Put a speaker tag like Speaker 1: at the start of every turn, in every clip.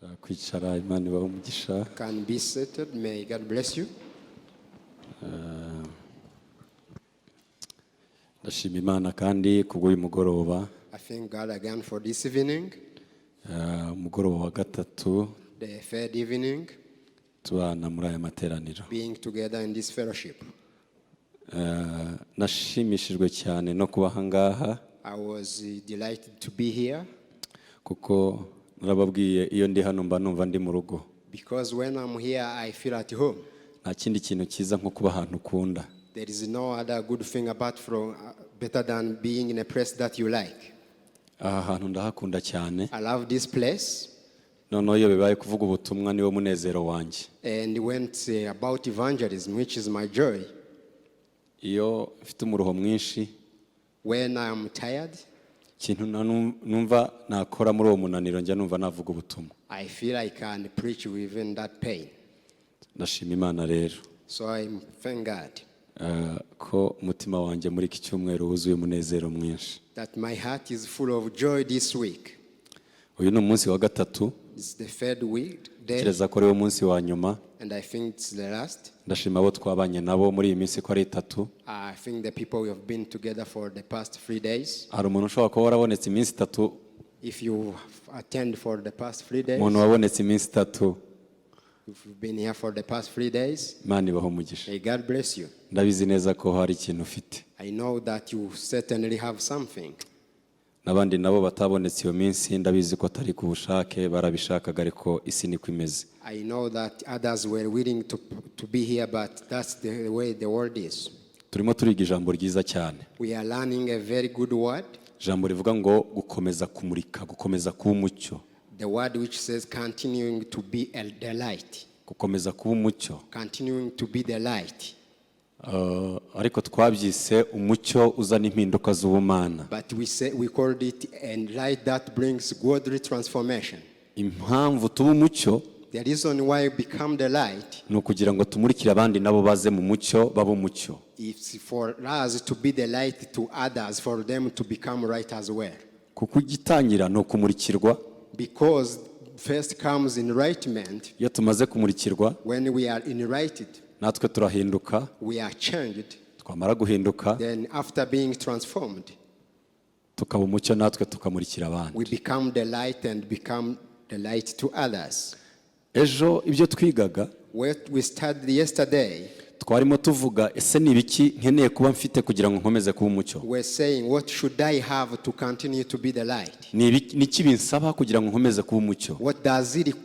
Speaker 1: Ushaka kwicara, Imana ibahe umugisha.
Speaker 2: Can be seated. May God bless you.
Speaker 1: Ndashima Imana kandi kubw'uyu mugoroba.
Speaker 2: I thank God again for this evening,
Speaker 1: Umugoroba wa gatatu
Speaker 2: the third evening,
Speaker 1: tubana muri aya materaniro.
Speaker 2: Being together in this fellowship.
Speaker 1: Nashimishijwe cyane no kuba aha ngaha
Speaker 2: I was delighted to be here
Speaker 1: kuko narababwiye iyo ndi hano mba numva ndi mu rugo.
Speaker 2: Because when I'm here, I feel at home.
Speaker 1: Nta kindi kintu cyiza nko kuba ahantu ukunda.
Speaker 2: There is no other good thing apart from better than being in a place that you like.
Speaker 1: Aha hantu ndahakunda cyane.
Speaker 2: I love this place,
Speaker 1: Noneho iyo bibaye kuvuga ubutumwa niwo munezero wanjye.
Speaker 2: And when it's about evangelism, which is my joy,
Speaker 1: Iyo mfite umuruho mwinshi,
Speaker 2: when I'm tired,
Speaker 1: ikintu numva nakora muri uwo munaniro njya numva navuga ubutumwa.
Speaker 2: I feel I can preach within that pain.
Speaker 1: Ndashima Imana rero
Speaker 2: So I thank God
Speaker 1: ko umutima wanjye muri iki cyumweru wuzuye umunezero mwinshi.
Speaker 2: That my heart is full of joy this week.
Speaker 1: Uyu ni umunsi wa gatatu.
Speaker 2: It's the third week day,
Speaker 1: Ntekereza ko ariwo munsi wa nyuma.
Speaker 2: And I think it's the last.
Speaker 1: Ndashima abo twabanye nabo muri iyi minsi ko ari itatu.
Speaker 2: I think the people we have been together for the past 3 days.
Speaker 1: Hari umuntu ushobora kuba warabonetse iminsi itatu.
Speaker 2: If you attend for the past 3 days,
Speaker 1: Umuntu wabonetse iminsi itatu,
Speaker 2: if you've been here for the past 3 days,
Speaker 1: Imana ibaha umugisha.
Speaker 2: May God bless you.
Speaker 1: Ndabizi neza ko hari ikintu ufite.
Speaker 2: I know that you certainly have something.
Speaker 1: N'abandi nabo batabonetse iyo minsi ndabizi ko atari ku bushake, barabishakaga ariko isi niko imeze.
Speaker 2: I know that others were willing to be here, but that's the way the world is.
Speaker 1: Turimo turiga ijambo ryiza cyane.
Speaker 2: We are learning a very good word,
Speaker 1: Ijambo rivuga ngo gukomeza kumurika, gukomeza kuba umucyo.
Speaker 2: The word which says continuing to be the light,
Speaker 1: Gukomeza kuba umucyo.
Speaker 2: Continuing to be the light.
Speaker 1: Ariko twabyise umucyo uzana impinduka z'ubumana.
Speaker 2: But we called it a light that brings godly transformation.
Speaker 1: Impamvu tuba umucyo
Speaker 2: The reason why we become the light
Speaker 1: ni ukugira ngo tumurikire abandi nabo baze mu mucyo babe umucyo.
Speaker 2: Is for us to be the light to others, for them to become light as well.
Speaker 1: Kuko igitangira ni ukumurikirwa.
Speaker 2: Because first comes enlightenment.
Speaker 1: Iyo tumaze kumurikirwa,
Speaker 2: When we are enlightened,
Speaker 1: natwe turahinduka.
Speaker 2: We are changed.
Speaker 1: Twamara guhinduka,
Speaker 2: Then, after being transformed,
Speaker 1: tukaba umucyo natwe tukamurikira abandi.
Speaker 2: We become the light and become the light to others.
Speaker 1: Ejo ibyo twigaga,
Speaker 2: What we studied yesterday,
Speaker 1: twarimo tuvuga ese ni ibiki nkeneye kuba mfite kugira ngo nkomeze kuba umucyo?
Speaker 2: We're saying, what should I have to continue to be the light?
Speaker 1: Ni iki binsaba kugira ngo nkomeze kuba umucyo?
Speaker 2: What does it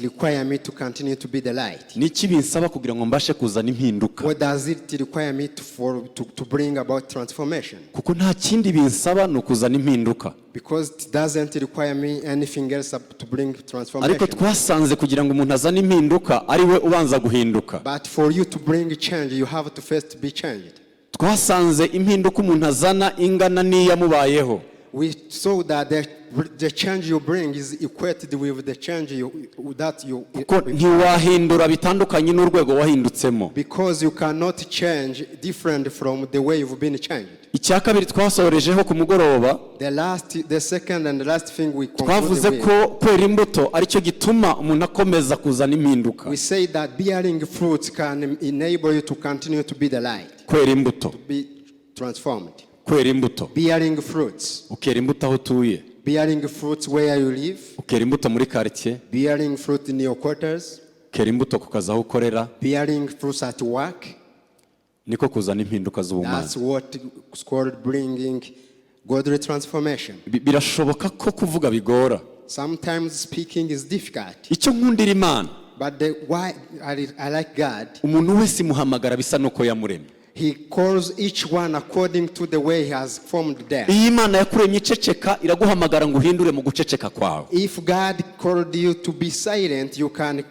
Speaker 2: require me to continue to be the light?
Speaker 1: Ni iki binsaba kugira ngo mbashe kuzana impinduka?
Speaker 2: What does it require me to bring about transformation?
Speaker 1: Kuko nta kindi binsaba ni ukuzana impinduka.
Speaker 2: Because it doesn't require me anything else to bring
Speaker 1: Ariko
Speaker 2: transformation.
Speaker 1: Twasanze kugira ngo umuntu azane impinduka ari we ubanza guhinduka.
Speaker 2: But for you to bring change, you have to first be changed.
Speaker 1: Twasanze impinduka umuntu azana ingana n'iyamubayeho.
Speaker 2: We saw that the change you bring is equated with the change that you
Speaker 1: Kuko ntiwahindura bitandukanye n'urwego wahindutsemo.
Speaker 2: Because you cannot change different from the way you've been changed.
Speaker 1: Icya kabiri twasorejeho ku mugoroba,
Speaker 2: The second and the last thing we
Speaker 1: twavuze
Speaker 2: concluded with,
Speaker 1: ko kwera imbuto aricyo gituma umuntu akomeza kuzana impinduka.
Speaker 2: We say that bearing fruits can enable you to continue to be the light,
Speaker 1: Kwera imbuto.
Speaker 2: Be transformed.
Speaker 1: Kwera imbuto.
Speaker 2: Bearing fruits,
Speaker 1: Ukera imbuto aho utuye,
Speaker 2: bearing fruits where you live,
Speaker 1: ukera imbuto muri karitsiye,
Speaker 2: bearing fruit in your quarters,
Speaker 1: ukera imbuto ku kazi aho ukorera,
Speaker 2: bearing fruits at work.
Speaker 1: Niko kuzana impinduka z'ubumana.
Speaker 2: That's what is called bringing godly transformation.
Speaker 1: Birashoboka ko kuvuga bigora.
Speaker 2: Sometimes speaking is difficult,
Speaker 1: Icyo nkundira Imana,
Speaker 2: but why I like God,
Speaker 1: umuntu wese imuhamagara bisa n'uko yamuremye.
Speaker 2: He calls each one according to the way He has formed them.
Speaker 1: Iyo Imana yakuremye iceceka iraguhamagara ngo uhindure mu guceceka kwawe.
Speaker 2: If God called you to be silent, you can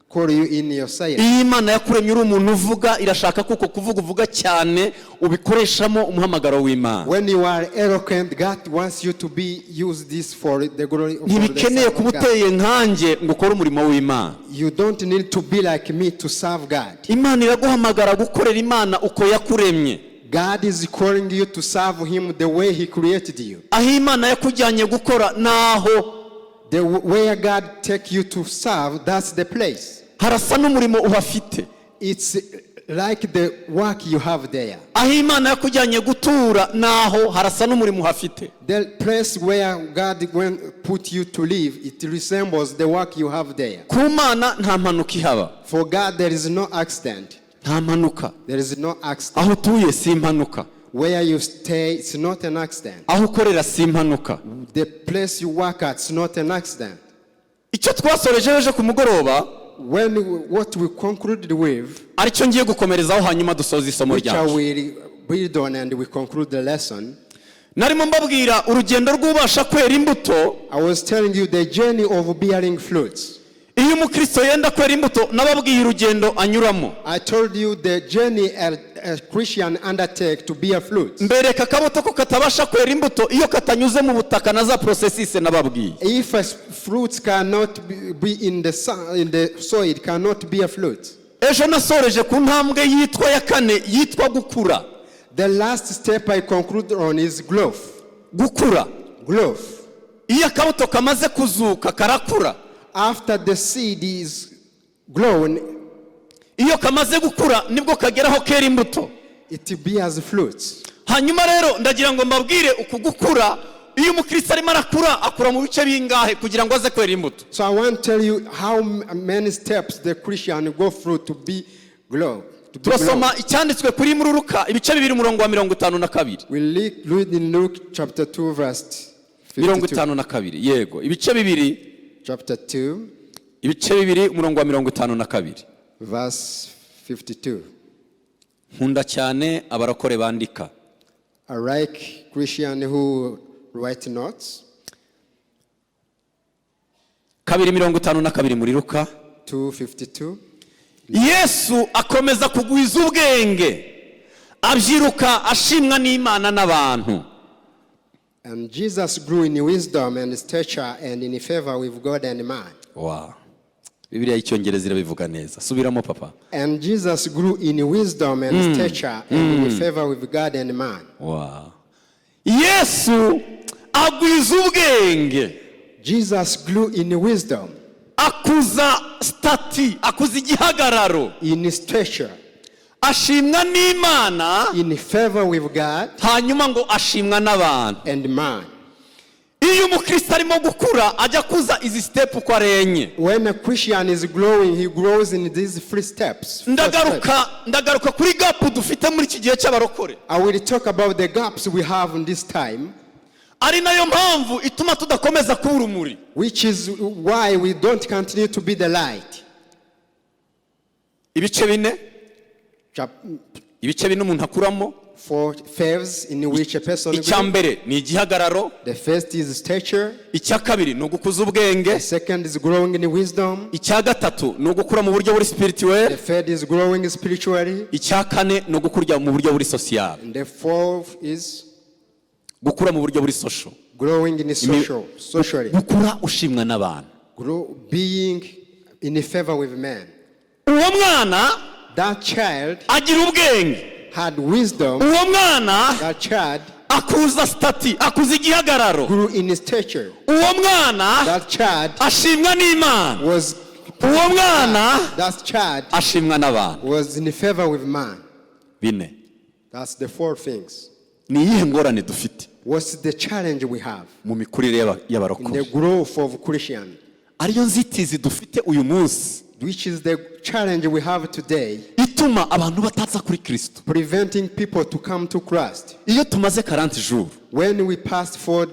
Speaker 2: call you in your silence.
Speaker 1: Iyo Imana yakuremye uri umuntu uvuga irashaka ko uko kuvuga uvuga cyane ubikoreshamo umuhamagaro w'Imana.
Speaker 2: When you are eloquent, God wants you to be use this for the glory for the
Speaker 1: Ntibikeneye
Speaker 2: sake
Speaker 1: kuba
Speaker 2: of God.
Speaker 1: uteye nkanjye ngo ukore umurimo w'Imana.
Speaker 2: You don't need to be like me to serve God.
Speaker 1: Imana iraguhamagara gukorera Imana uko yakuremye.
Speaker 2: God is calling you to serve Him the way He created you.
Speaker 1: Aho Imana yakujyanye gukora naho.
Speaker 2: The where God take you to serve, that's the place.
Speaker 1: Harasa n'umurimo uhafite.
Speaker 2: It's like the work you have there.
Speaker 1: Aho Imana yakujyanye gutura naho harasa n'umurimo uhafite.
Speaker 2: The place where God put you to live, it resembles the work you have there.
Speaker 1: Ku Mana nta mpanuka ihaba.
Speaker 2: For God, there is no accident.
Speaker 1: Nta mpanuka.
Speaker 2: There is no accident.
Speaker 1: Aho utuye si impanuka.
Speaker 2: Where you stay, it's not an accident.
Speaker 1: Aho ukorera si impanuka.
Speaker 2: The place you work at, it's not an accident.
Speaker 1: Icyo twasoreje ejo ku mugoroba,
Speaker 2: What we concluded with,
Speaker 1: aricyo ngiye gukomerezaho hanyuma dusoza isomo
Speaker 2: which I
Speaker 1: ryacu,
Speaker 2: will build on and we conclude the lesson,
Speaker 1: narimo mbabwira urugendo rw'ubasha kwera imbuto.
Speaker 2: I was telling you the journey of bearing fruits.
Speaker 1: Iyo umukristo yenda kwera imbuto, nababwiye urugendo anyuramo.
Speaker 2: I told you the journey a Christian undertake to bear fruits.
Speaker 1: Mbereka akabuto ko katabasha kwera imbuto iyo katanyuze mu butaka na za processes nababwiye.
Speaker 2: If a fruits cannot be in the soil, it cannot bear fruit.
Speaker 1: Ejo nasoreje ku ntambwe yitwa ya kane, yitwa gukura.
Speaker 2: The last step I conclude on is growth.
Speaker 1: Gukura.
Speaker 2: Growth.
Speaker 1: Iyo akabuto kamaze kuzuka karakura.
Speaker 2: After the seed is grown,
Speaker 1: Iyo kamaze gukura nibwo kageraho kera imbuto.
Speaker 2: It bears fruits.
Speaker 1: Hanyuma rero ndagira ngo mbabwire uku gukura, iyo umukristo arimo arakura, akura mu bice bingahe kugira ngo aze kwera imbuto?
Speaker 2: So I want to tell you how many steps the Christian go through to be grow. To be grown.
Speaker 1: Turasoma icyanditswe kuri muri Luka ibice 2, umurongo wa 52.
Speaker 2: We read in Luke chapter 2, verse
Speaker 1: Mirongo
Speaker 2: 52.
Speaker 1: itanu na kabiri, yego, ibice 2.
Speaker 2: Chapter 2,
Speaker 1: Ibice 2, umurongo wa 52.
Speaker 2: verse 52.
Speaker 1: Nkunda cyane abarokore bandika.
Speaker 2: I like Christian who write notes.
Speaker 1: 2:52 muri Luka.
Speaker 2: 2:52.
Speaker 1: Yesu akomeza kugwiza ubwenge, abyiruka ashimwa n'Imana n'abantu.
Speaker 2: And Jesus grew in wisdom and stature and in favor with God and man.
Speaker 1: Wa Bibiliya y'Icyongereza irabivuga neza, subiramo papa.
Speaker 2: And Jesus grew in wisdom and stature and in favor with God and man.
Speaker 1: Wa Yesu agwiza ubwenge.
Speaker 2: Jesus grew in wisdom,
Speaker 1: Akuza stature, akuza igihagararo,
Speaker 2: in stature,
Speaker 1: ashimwa n'Imana,
Speaker 2: in favor with God
Speaker 1: hanyuma ngo ashimwa n'abantu.
Speaker 2: and man.
Speaker 1: Iyo umukristo arimo gukura ajya akuza izi step uko ari enye.
Speaker 2: When a Christian is growing, he grows in these three steps. Four steps.
Speaker 1: Ndagaruka kuri gap dufite muri iki gihe cy'abarokore,
Speaker 2: I will talk about the gaps we have in this time,
Speaker 1: ari nayo mpamvu ituma tudakomeza kuba urumuri.
Speaker 2: Which is why we don't continue to be the light.
Speaker 1: Ibice 4. Ibice 4 umuntu akuramo.
Speaker 2: Four phases in which a person
Speaker 1: Icya
Speaker 2: grows.
Speaker 1: mbere ni igihagararo.
Speaker 2: The first is stature.
Speaker 1: Icya kabiri ni ugukuza ubwenge.
Speaker 2: The second is growing in wisdom.
Speaker 1: Icya gatatu ni ugukura mu buryo buri spiritual.
Speaker 2: The third is growing spiritually.
Speaker 1: Icya kane ni ugukura mu buryo buri social.
Speaker 2: And the fourth is
Speaker 1: Gukura mu buryo buri social.
Speaker 2: Growing in socially.
Speaker 1: Gukura ushimwa n'abantu.
Speaker 2: Grow, being in favor with men.
Speaker 1: Uwo mwana
Speaker 2: That child
Speaker 1: agira ubwenge.
Speaker 2: Had wisdom.
Speaker 1: Uwo mwana
Speaker 2: That child
Speaker 1: akuza stature, akuza igihagararo.
Speaker 2: Grew in stature.
Speaker 1: Uwo mwana
Speaker 2: That child
Speaker 1: ashimwa n'Imana.
Speaker 2: was
Speaker 1: Uwo mwana
Speaker 2: that child
Speaker 1: ashimwa n'abantu.
Speaker 2: Was in favor with man.
Speaker 1: 4.
Speaker 2: That's the four things.
Speaker 1: Ni iyihe ngorane dufite
Speaker 2: What's the challenge we have
Speaker 1: mu mikurire
Speaker 2: in the
Speaker 1: y'abarokore,
Speaker 2: growth of Christian?
Speaker 1: Ariyo nzitizi dufite uyu munsi
Speaker 2: Which is the challenge we have today,
Speaker 1: ituma abantu bataza kuri Kirisito?
Speaker 2: Preventing people to come to Christ.
Speaker 1: Iyo tumaze 40 jours
Speaker 2: When we passed 4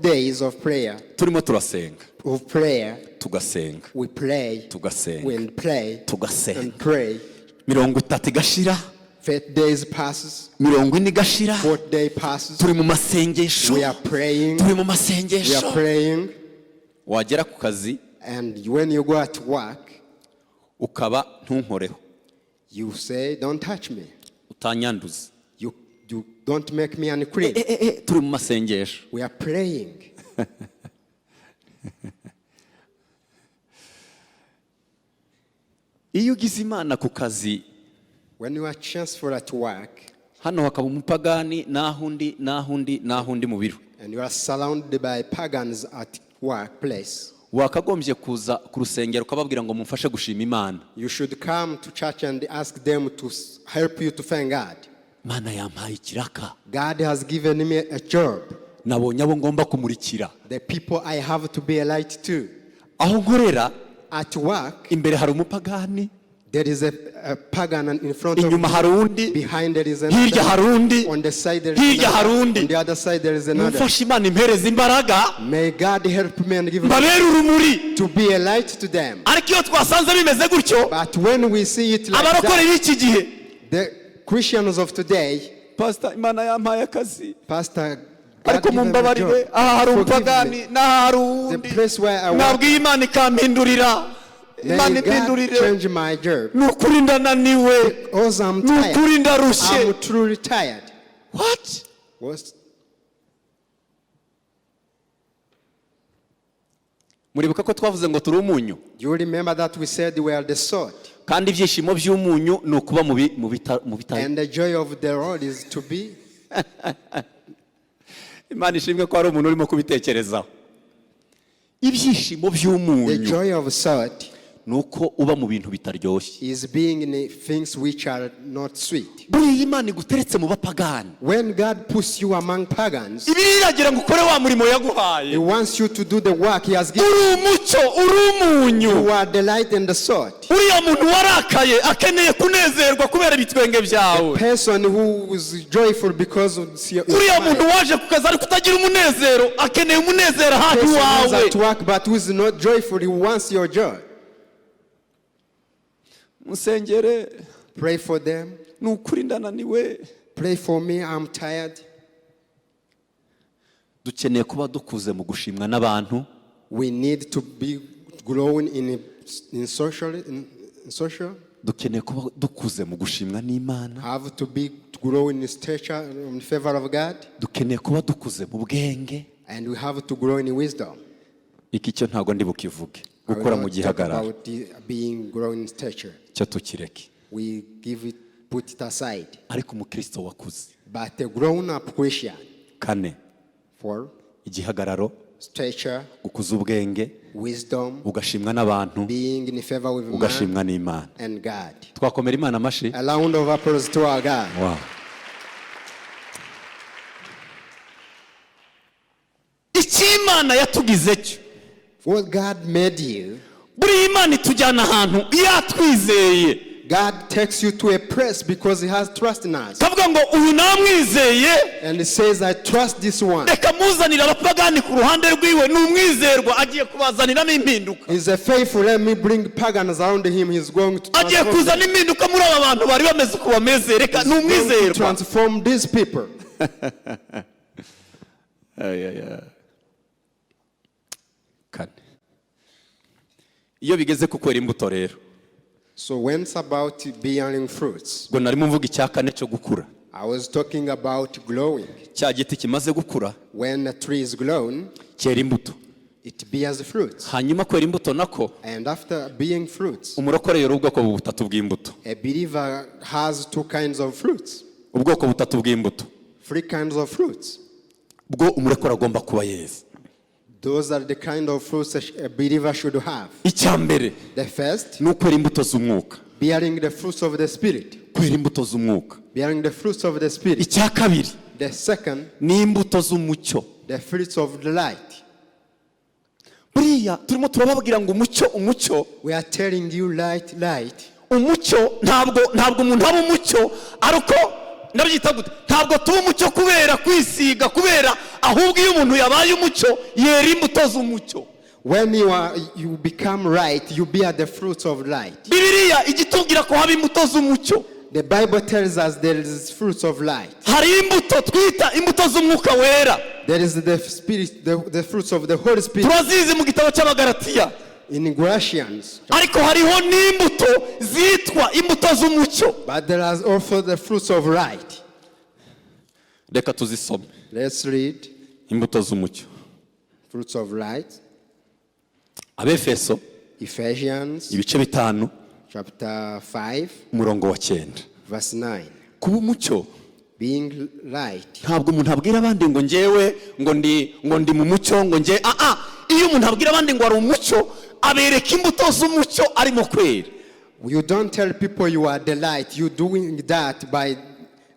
Speaker 2: days of prayer,
Speaker 1: turimo turasenga,
Speaker 2: of prayer,
Speaker 1: tugasenga,
Speaker 2: we pray,
Speaker 1: tugasenga,
Speaker 2: we pray,
Speaker 1: tugasenga,
Speaker 2: and pray.
Speaker 1: 30 igashira,
Speaker 2: 30 days passes,
Speaker 1: 40 igashira,
Speaker 2: fourth day passes.
Speaker 1: turi mu masengesho,
Speaker 2: We are praying,
Speaker 1: turi mu
Speaker 2: we
Speaker 1: masengesho.
Speaker 2: Are praying,
Speaker 1: Wagera ku kazi,
Speaker 2: and when you go at work,
Speaker 1: ukaba ntunkoreho,
Speaker 2: you say, "Don't touch me.
Speaker 1: Utanyanduza.
Speaker 2: You don't make me unclean."
Speaker 1: Eh, eh, eh, turi mu masengesho.
Speaker 2: We are praying.
Speaker 1: Iyo ugize Imana ku kazi,
Speaker 2: When you are transferred at work
Speaker 1: hano hakaba umupagani n'aho undi n'aho undi n'aho undi mu biro,
Speaker 2: and you are surrounded by pagans at workplace,
Speaker 1: Wakagombye kuza ku rusengero ukababwira ngo mumfashe gushima Imana.
Speaker 2: You should come to church and ask them to help you to thank God.
Speaker 1: Imana yampaye ikiraka.
Speaker 2: God has given me a job.
Speaker 1: Nabonye abo ngomba kumurikira.
Speaker 2: The people I have to be a light to.
Speaker 1: Aho nkorera,
Speaker 2: At work,
Speaker 1: imbere hari umupagani,
Speaker 2: there is a pagan in front of
Speaker 1: inyuma
Speaker 2: me.
Speaker 1: hari undi,
Speaker 2: Behind there is
Speaker 1: hirya
Speaker 2: another.
Speaker 1: hari undi,
Speaker 2: On the side there is
Speaker 1: hirya hari
Speaker 2: another.
Speaker 1: undi.
Speaker 2: On the other side there is another.
Speaker 1: Mumfashe Imana impereza imbaraga,
Speaker 2: May God help me and give me
Speaker 1: mbabere urumuri.
Speaker 2: To be a light to them.
Speaker 1: Ariko iyo twasanze bimeze gutyo,
Speaker 2: But when we see it like
Speaker 1: abarokore
Speaker 2: that,
Speaker 1: b'iki gihe,
Speaker 2: the Christians of today,
Speaker 1: "Pastor, Imana yampaye akazi,
Speaker 2: Pastor, God
Speaker 1: ariko
Speaker 2: give me a
Speaker 1: mumbabarire,
Speaker 2: job.
Speaker 1: aha hari
Speaker 2: Forgive
Speaker 1: umupagani
Speaker 2: me.
Speaker 1: n'aha hari
Speaker 2: The
Speaker 1: uwundi.
Speaker 2: place where I work,
Speaker 1: Nabwiye Imana ikampindurira. Imana
Speaker 2: may God
Speaker 1: impindurire.
Speaker 2: Change my job.
Speaker 1: Ni ukuri ndananiwe.
Speaker 2: Because I'm
Speaker 1: Ni
Speaker 2: tired.
Speaker 1: ukuri ndarushye."
Speaker 2: I'm truly tired.
Speaker 1: What?
Speaker 2: What's
Speaker 1: Muribuka ko twavuze ngo turi umunyu?
Speaker 2: Do you remember that we said we are the salt?
Speaker 1: Kandi ibyishimo by'umunyu ni ukuba mu bi- mu bita- mu bita.
Speaker 2: And the joy of the Lord is to be.
Speaker 1: Imana ishimwe ko hari umuntu urimo kubitekerezaho. Ibyishimo
Speaker 2: The
Speaker 1: by'umunyu
Speaker 2: joy of salt
Speaker 1: ni uko uba mu bintu bitaryoshye.
Speaker 2: Is being in things which are not sweet.
Speaker 1: Buriya Imana iguteretse mu bapagani,
Speaker 2: When God puts you among pagans,
Speaker 1: ibiri iragira ngo ukore wa murimo yaguhaye.
Speaker 2: He wants you to do the work He has given.
Speaker 1: Uri umucyo, uri umunyu.
Speaker 2: You are the light and the salt.
Speaker 1: Uriya muntu warakaye akeneye kunezerwa kubera ibitwenge byawe.
Speaker 2: Person who is joyful because of your
Speaker 1: Uriya muntu
Speaker 2: smile.
Speaker 1: waje ku kazi ariko utagira umunezero akeneye umunezero ahantu
Speaker 2: Person who is
Speaker 1: iwawe.
Speaker 2: at work but who is not joyful, he wants your joy.
Speaker 1: Musengere.
Speaker 2: Pray for them.
Speaker 1: Ni ukuri ndananiwe.
Speaker 2: Pray for me, I'm tired.
Speaker 1: Dukeneye kuba dukuze mu gushimwa n'abantu.
Speaker 2: We need to be growing in social.
Speaker 1: Dukeneye kuba dukuze mu gushimwa n'Imana.
Speaker 2: Have to be growing in stature in favor of God,
Speaker 1: Dukeneye kuba dukuze mu bwenge.
Speaker 2: And we have to grow in wisdom.
Speaker 1: Iki cyo ntabwo ndi bukivuge.
Speaker 2: I will
Speaker 1: Gukora mu
Speaker 2: not talk
Speaker 1: gihagararo,
Speaker 2: about being growing in stature.
Speaker 1: Cyo tukireke.
Speaker 2: We give it, put it aside.
Speaker 1: Ariko umukristo wakuze,
Speaker 2: But a grown-up Christian,
Speaker 1: kane,
Speaker 2: for
Speaker 1: igihagararo,
Speaker 2: stature,
Speaker 1: gukuza ubwenge,
Speaker 2: wisdom,
Speaker 1: ugashimwa n'abantu,
Speaker 2: being in favor with man
Speaker 1: ugashimwa n'Imana.
Speaker 2: And God.
Speaker 1: Twakomera Imana amashyi.
Speaker 2: A round of applause to our God.
Speaker 1: Wow. Icyo Imana yatugize cyo,
Speaker 2: What God made you,
Speaker 1: buriya Imana itujyana ahantu yatwizeye.
Speaker 2: God takes you to a place because He has trust in us.
Speaker 1: Kavuga ngo uyu namwizeye.
Speaker 2: And He says, "I trust this one."
Speaker 1: Reka muzanire abapagani ku ruhande rwiwe, ni umwizerwa, agiye kubazaniramo impinduka.
Speaker 2: He's a faithful. Let me bring pagans around him. He's going to
Speaker 1: Agiye
Speaker 2: transform,
Speaker 1: kuzana impinduka muri aba bantu bari bameze uko bameze, reka ni
Speaker 2: going to
Speaker 1: umwizerwa.
Speaker 2: Transform these people.
Speaker 1: Kane, iyo bigeze ku kwera imbuto rero,
Speaker 2: So when it's about bearing fruits,
Speaker 1: ngo narimo mvuga icya kane cyo gukura.
Speaker 2: I was talking about growing.
Speaker 1: Cya giti kimaze gukura
Speaker 2: When a tree is grown,
Speaker 1: cyera imbuto.
Speaker 2: It bears fruits.
Speaker 1: Hanyuma kwera imbuto nako,
Speaker 2: And after bearing fruits,
Speaker 1: umurokore yera ubwoko butatu bw'imbuto.
Speaker 2: A believer has two kinds of fruits,
Speaker 1: Ubwoko butatu bw'imbuto
Speaker 2: three kinds of fruits.
Speaker 1: Bwo umurokore agomba kuba yeza.
Speaker 2: Those are the kind of fruits a believer should have.
Speaker 1: Icya mbere
Speaker 2: The first,
Speaker 1: ni ukwera imbuto z'umwuka.
Speaker 2: Bearing the fruits of the Spirit.
Speaker 1: Kwera imbuto z'umwuka.
Speaker 2: Bearing the fruits of the Spirit.
Speaker 1: Icya kabiri
Speaker 2: The second,
Speaker 1: ni imbuto z'umucyo.
Speaker 2: The fruits of the light.
Speaker 1: Buriya turimo turababwira ngo umucyo, umucyo.
Speaker 2: We are telling you light, light.
Speaker 1: Umucyo ntabwo umuntu aba umucyo ariko ndabyita gute, ntabwo tuba umucyo kubera kwisiga, kubera ahubwo iyo umuntu yabaye umucyo yera imbuto z'umucyo.
Speaker 2: When you become light, you bear the fruits of light.
Speaker 1: Bibiliya ijya itubwira ko haba imbuto z'umucyo.
Speaker 2: The Bible tells us there is fruits of light.
Speaker 1: Hari imbuto twita imbuto z'umwuka wera.
Speaker 2: There is the spirit, the fruits of the Holy Spirit
Speaker 1: Turazizi mu gitabo cy'Abagaratiya.
Speaker 2: In Galatians.
Speaker 1: Ariko hariho n'imbuto zitwa imbuto z'umucyo.
Speaker 2: But there are also the fruits of light.
Speaker 1: Reka tuzisome.
Speaker 2: Let's read
Speaker 1: Imbuto z'umucyo.
Speaker 2: Fruits of light.
Speaker 1: Abefeso,
Speaker 2: Ephesians
Speaker 1: ibice 5,
Speaker 2: chapter 5,
Speaker 1: umurongo wa 9.
Speaker 2: Verse 9.
Speaker 1: Kuba umucyo,
Speaker 2: Being light.
Speaker 1: ntabwo umuntu abwira abandi ngo njyewe ngo ndi mu mucyo, ngo njye ah ah. Iyo Iyo umuntu abwira abandi ngo ari umucyo, abereka imbuto z'umucyo arimo kwera.
Speaker 2: You don't tell people you are the light. You're doing that by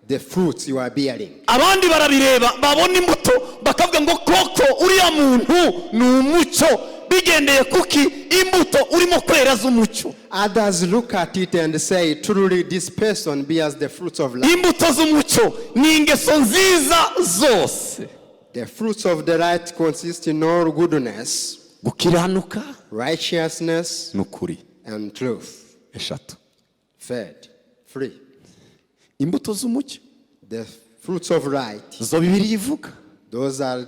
Speaker 2: the fruits you are bearing.
Speaker 1: Abandi barabireba, babona imbuto bakavuga ngo koko uriya muntu ni umucyo, bigendeye kuki? Imbuto urimo kwera z'umucyo.
Speaker 2: Others look at it and say, "Truly, this person bears the fruits of light."
Speaker 1: Imbuto z'umucyo ni ingeso nziza zose.
Speaker 2: The fruits of the light consist in all goodness,
Speaker 1: Gukiranuka
Speaker 2: righteousness,
Speaker 1: n'ukuri.
Speaker 2: And truth.
Speaker 1: Eshatu.
Speaker 2: Third, three.
Speaker 1: Imbuto z'umucyo
Speaker 2: The fruits of light.
Speaker 1: zo Bibiliya ivuga.
Speaker 2: Those are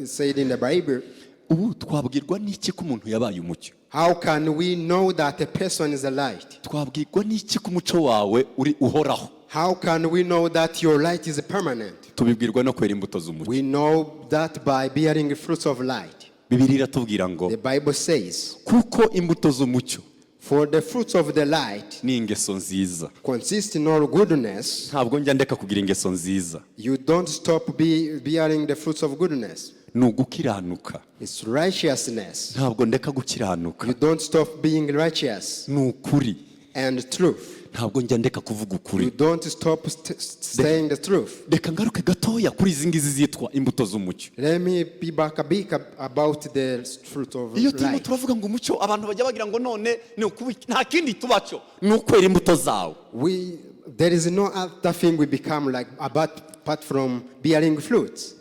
Speaker 2: said in the Bible.
Speaker 1: Ubu twabwirwa n'iki ko umuntu yabaye umucyo?
Speaker 2: How can we know that a person is a light?
Speaker 1: Twabwirwa n'iki ko umucyo wawe uri uhoraho?
Speaker 2: How can we know that your light is permanent?
Speaker 1: Tubibwirwa no kwera imbuto z'umucyo.
Speaker 2: We know that by bearing fruits of light.
Speaker 1: Bibiliya iratubwira ngo
Speaker 2: The Bible says,
Speaker 1: kuko imbuto z'umucyo
Speaker 2: "For the fruits of the light
Speaker 1: ni ingeso nziza.
Speaker 2: Consist in all goodness."
Speaker 1: Ntabwo njya ndeka kugira ingeso nziza.
Speaker 2: You don't stop bearing the fruits of goodness.
Speaker 1: Ni ugukiranuka.
Speaker 2: It's righteousness.
Speaker 1: Ntabwo ndeka gukiranuka.
Speaker 2: You don't stop being righteous.
Speaker 1: Ni ukuri.
Speaker 2: And truth.
Speaker 1: Ntabwo njya ndeka kuvuga ukuri.
Speaker 2: You don't stop saying the truth.
Speaker 1: Reka ngaruke gatoya kuri izi ngizi zitwa imbuto z'umucyo.
Speaker 2: Let me be back a bit about the fruit of
Speaker 1: Iyo turimo
Speaker 2: light.
Speaker 1: turavuga ngo umucyo, abantu bajya bagira ngo none ni nta kindi tubacyo, ni ukwera imbuto zawe.
Speaker 2: There is no other thing we become like apart from bearing fruits.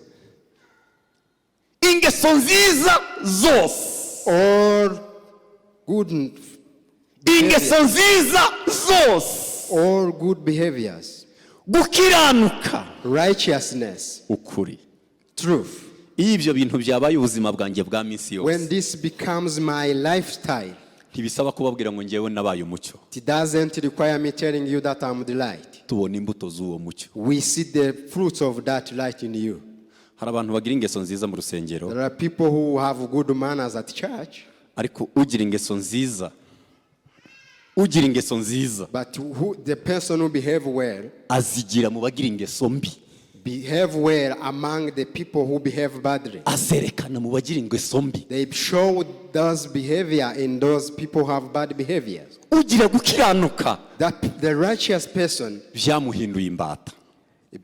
Speaker 1: Ingeso nziza zose.
Speaker 2: All good,
Speaker 1: Ingeso nziza zose.
Speaker 2: All good behaviors,
Speaker 1: Gukiranuka.
Speaker 2: Righteousness,
Speaker 1: Ukuri.
Speaker 2: Truth.
Speaker 1: Iyo ibyo bintu byabaye ubuzima bwanjye bwa minsi yose,
Speaker 2: When this becomes my lifestyle,
Speaker 1: ntibisaba kubabwira ngo ngewe nabaye umucyo.
Speaker 2: It doesn't require me telling you that I'm the light.
Speaker 1: Tubona imbuto z'uwo mucyo.
Speaker 2: We see the fruits of that light in you.
Speaker 1: Hari abantu bagira ingeso nziza mu rusengero,
Speaker 2: There are people who have good manners at church,
Speaker 1: ariko ugira ingeso nziza, ugira ingeso nziza,
Speaker 2: but the person who behave well,
Speaker 1: azigira mu bagira ingeso mbi.
Speaker 2: Behave well among the people who behave badly.
Speaker 1: Azerekana mu bagira ingeso mbi.
Speaker 2: They show those behavior in those people who have bad behaviors.
Speaker 1: Ugira gukiranuka,
Speaker 2: That the righteous person,
Speaker 1: byamuhinduye imbata.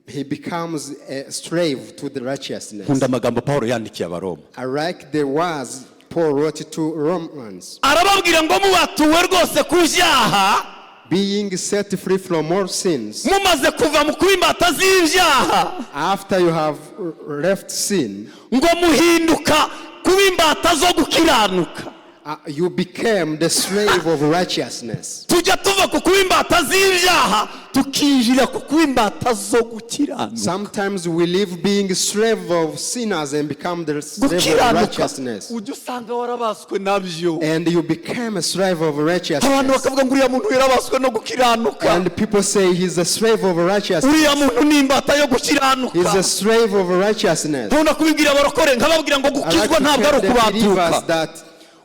Speaker 2: He becomes a slave to the righteousness.
Speaker 1: Nkunda amagambo Paul yandikiye Abaroma.
Speaker 2: I like the words Paul wrote to Romans.
Speaker 1: Arababwira ngo mubatuwe rwose ku byaha,
Speaker 2: Being set free from all sins,
Speaker 1: mumaze kuva mu kuba imbata z'ibyaha,
Speaker 2: after you have left sin,
Speaker 1: ngo muhinduka kuba imbata zo gukiranuka.
Speaker 2: You became the slave of righteousness.
Speaker 1: Tujya tuva ku kuba imbata z'ibyaha tukinjira ku kuba imbata zo gukiranuka.
Speaker 2: Sometimes we live being slave of sinners and become the slave of
Speaker 1: Gukiranuka
Speaker 2: righteousness.
Speaker 1: ujya usanga warabaswe nabyo.
Speaker 2: And you became a slave of
Speaker 1: Abantu
Speaker 2: righteousness.
Speaker 1: bakavuga ngo uriya muntu yarabaswe no gukiranuka.
Speaker 2: And people say he's a slave of righteousness.
Speaker 1: Uriya muntu ni imbata yo
Speaker 2: He's
Speaker 1: gukiranuka.
Speaker 2: a slave of righteousness.
Speaker 1: Nkunda kubibwira abarokore nkababwira ngo
Speaker 2: I like
Speaker 1: gukizwa
Speaker 2: to
Speaker 1: ntabwo ari
Speaker 2: tell the believers
Speaker 1: ukubatuka.
Speaker 2: that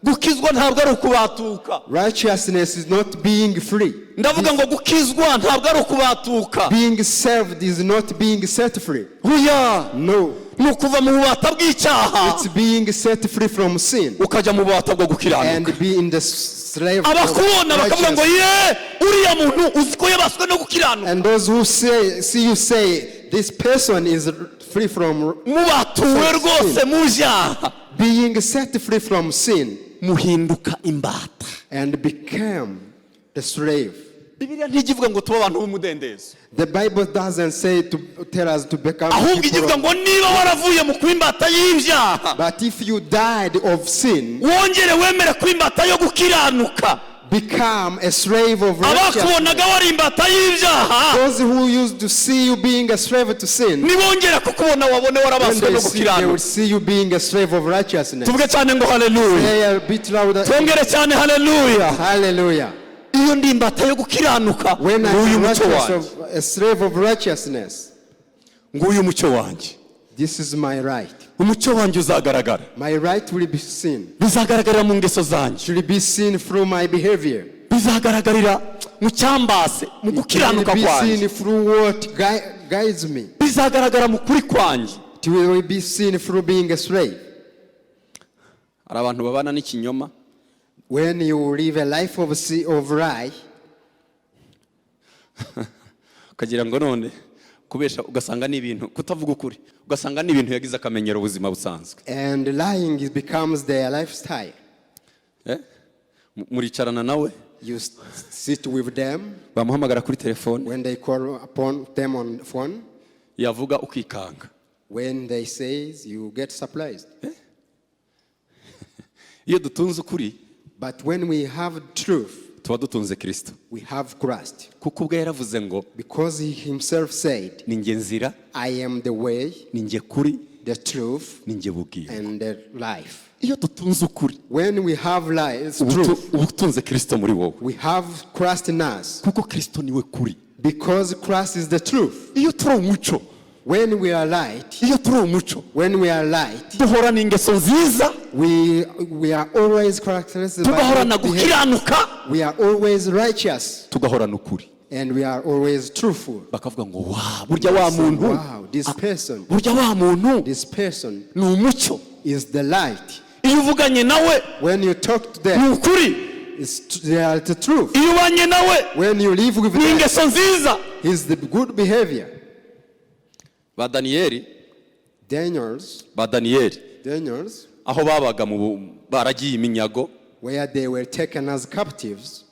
Speaker 1: Gukizwa ntabwo ari ukubatuka.
Speaker 2: Righteousness is not being free.
Speaker 1: Ndavuga ngo gukizwa ntabwo ari ukubatuka.
Speaker 2: Being saved is not being set free.
Speaker 1: Oya.
Speaker 2: No.
Speaker 1: Ni ukuva mu bubata bw'icyaha,
Speaker 2: It's being set free from sin
Speaker 1: ukajya mu bubata bwo gukiranuka.
Speaker 2: And be in the slave of
Speaker 1: Abakubona bakavuga ngo
Speaker 2: righteousness.
Speaker 1: ye, uriya muntu uzi ko yabaswe no gukiranuka.
Speaker 2: And those who see you say, "This person is free from
Speaker 1: Mubatuwe rwose mu byaha,
Speaker 2: being set free from sin
Speaker 1: muhinduka imbata.
Speaker 2: And became the slave."
Speaker 1: Bibiliya ntijya ivuga ngo tube abantu b'umudendezo.
Speaker 2: The Bible doesn't say to tell us to become
Speaker 1: Ahubwo ijya ivuga
Speaker 2: people.
Speaker 1: ngo niba waravuye mu kuba imbata y'ibyaha,
Speaker 2: But if you died of sin,
Speaker 1: wongere wemere kuba imbata yo gukiranuka.
Speaker 2: Become a slave of righteousness.
Speaker 1: Abakubonaga wari imbata y'ibyaha,
Speaker 2: Those who used to see you being a slave to sin,
Speaker 1: nibongera kukubona wabone
Speaker 2: when
Speaker 1: warabaswe
Speaker 2: they
Speaker 1: no
Speaker 2: see, they will
Speaker 1: gukiranuka.
Speaker 2: See you being a slave of righteousness.
Speaker 1: Tuvuge cyane ngo haleluya.
Speaker 2: Say a bit louder.
Speaker 1: Twongere cyane haleluya.
Speaker 2: Hallelujah.
Speaker 1: Iyo ndi imbata yo gukiranuka,
Speaker 2: When I
Speaker 1: nguyu
Speaker 2: am
Speaker 1: umucyo
Speaker 2: righteous
Speaker 1: wanjye.
Speaker 2: of, a slave of righteousness,
Speaker 1: Nguyu umucyo wanjye.
Speaker 2: This is my right.
Speaker 1: Umucyo wanjye uzagaragara.
Speaker 2: My right will be seen.
Speaker 1: Bizagaragarira mu ngeso zanjye.
Speaker 2: Should be seen through my behavior.
Speaker 1: Bizagaragarira mu cyambase, mu
Speaker 2: It will
Speaker 1: gukiranuka
Speaker 2: be
Speaker 1: kwanjye.
Speaker 2: seen through what guides me.
Speaker 1: Bizagaragara mu kuri kwanjye.
Speaker 2: It will be seen through being a slave.
Speaker 1: Hari abantu babana n'ikinyoma.
Speaker 2: When you live a life of lie,
Speaker 1: ukagira ngo none kubesha, ugasanga ni ibintu, kutavuga ukuri ugasanga ni ibintu yagize akamenyero ubuzima busanzwe.
Speaker 2: And lying becomes their lifestyle.
Speaker 1: Eh? Muricarana nawe,
Speaker 2: You sit with them
Speaker 1: bamuhamagara kuri telefone,
Speaker 2: when they call upon them on phone.
Speaker 1: Yavuga ukikanga.
Speaker 2: When they say, you get surprised.
Speaker 1: Iyo dutunze ukuri,
Speaker 2: But when we have truth,
Speaker 1: tuba dutunze Kirisito,
Speaker 2: we have Christ.
Speaker 1: Kuko ubwo yaravuze ngo,
Speaker 2: Because he himself said,
Speaker 1: "Ni njye nzira,
Speaker 2: "I am the way,
Speaker 1: ni njye kuri,
Speaker 2: the truth,
Speaker 1: ni njye bugingo."
Speaker 2: and the life."
Speaker 1: Iyo dutunze ukuri,
Speaker 2: When we have life,
Speaker 1: uba
Speaker 2: truth,
Speaker 1: uba utunze Kirisito muri wowe,
Speaker 2: we have Christ in us.
Speaker 1: Kuko Kirisito niwe kuri.
Speaker 2: Because Christ is the truth.
Speaker 1: Iyo turi umucyo,
Speaker 2: When we are light,
Speaker 1: iyo turi umucyo,
Speaker 2: when we are light,
Speaker 1: duhorana ingeso nziza,
Speaker 2: we are always characterized by
Speaker 1: tugahorana
Speaker 2: good behavior.
Speaker 1: gukiranuka,
Speaker 2: We are always righteous
Speaker 1: tugahorana ukuri.
Speaker 2: And we are always truthful.
Speaker 1: Bakavuga ngo wa burya wa muntu,
Speaker 2: Wow, this person,
Speaker 1: burya wa muntu
Speaker 2: this person
Speaker 1: ni umucyo.
Speaker 2: Is the light.
Speaker 1: Iyo uvuganye nawe,
Speaker 2: When you talk to
Speaker 1: ni
Speaker 2: them,
Speaker 1: ukuri.
Speaker 2: They are the truth.
Speaker 1: Iyo ubanye nawe,
Speaker 2: When you live with
Speaker 1: ni
Speaker 2: them,
Speaker 1: ingeso nziza.
Speaker 2: It's the good behavior.
Speaker 1: Ba Daniyeli,
Speaker 2: Daniels,
Speaker 1: ba Daniyeli,
Speaker 2: Daniels,
Speaker 1: aho babaga baragiye iminyago,
Speaker 2: where they were taken as captives,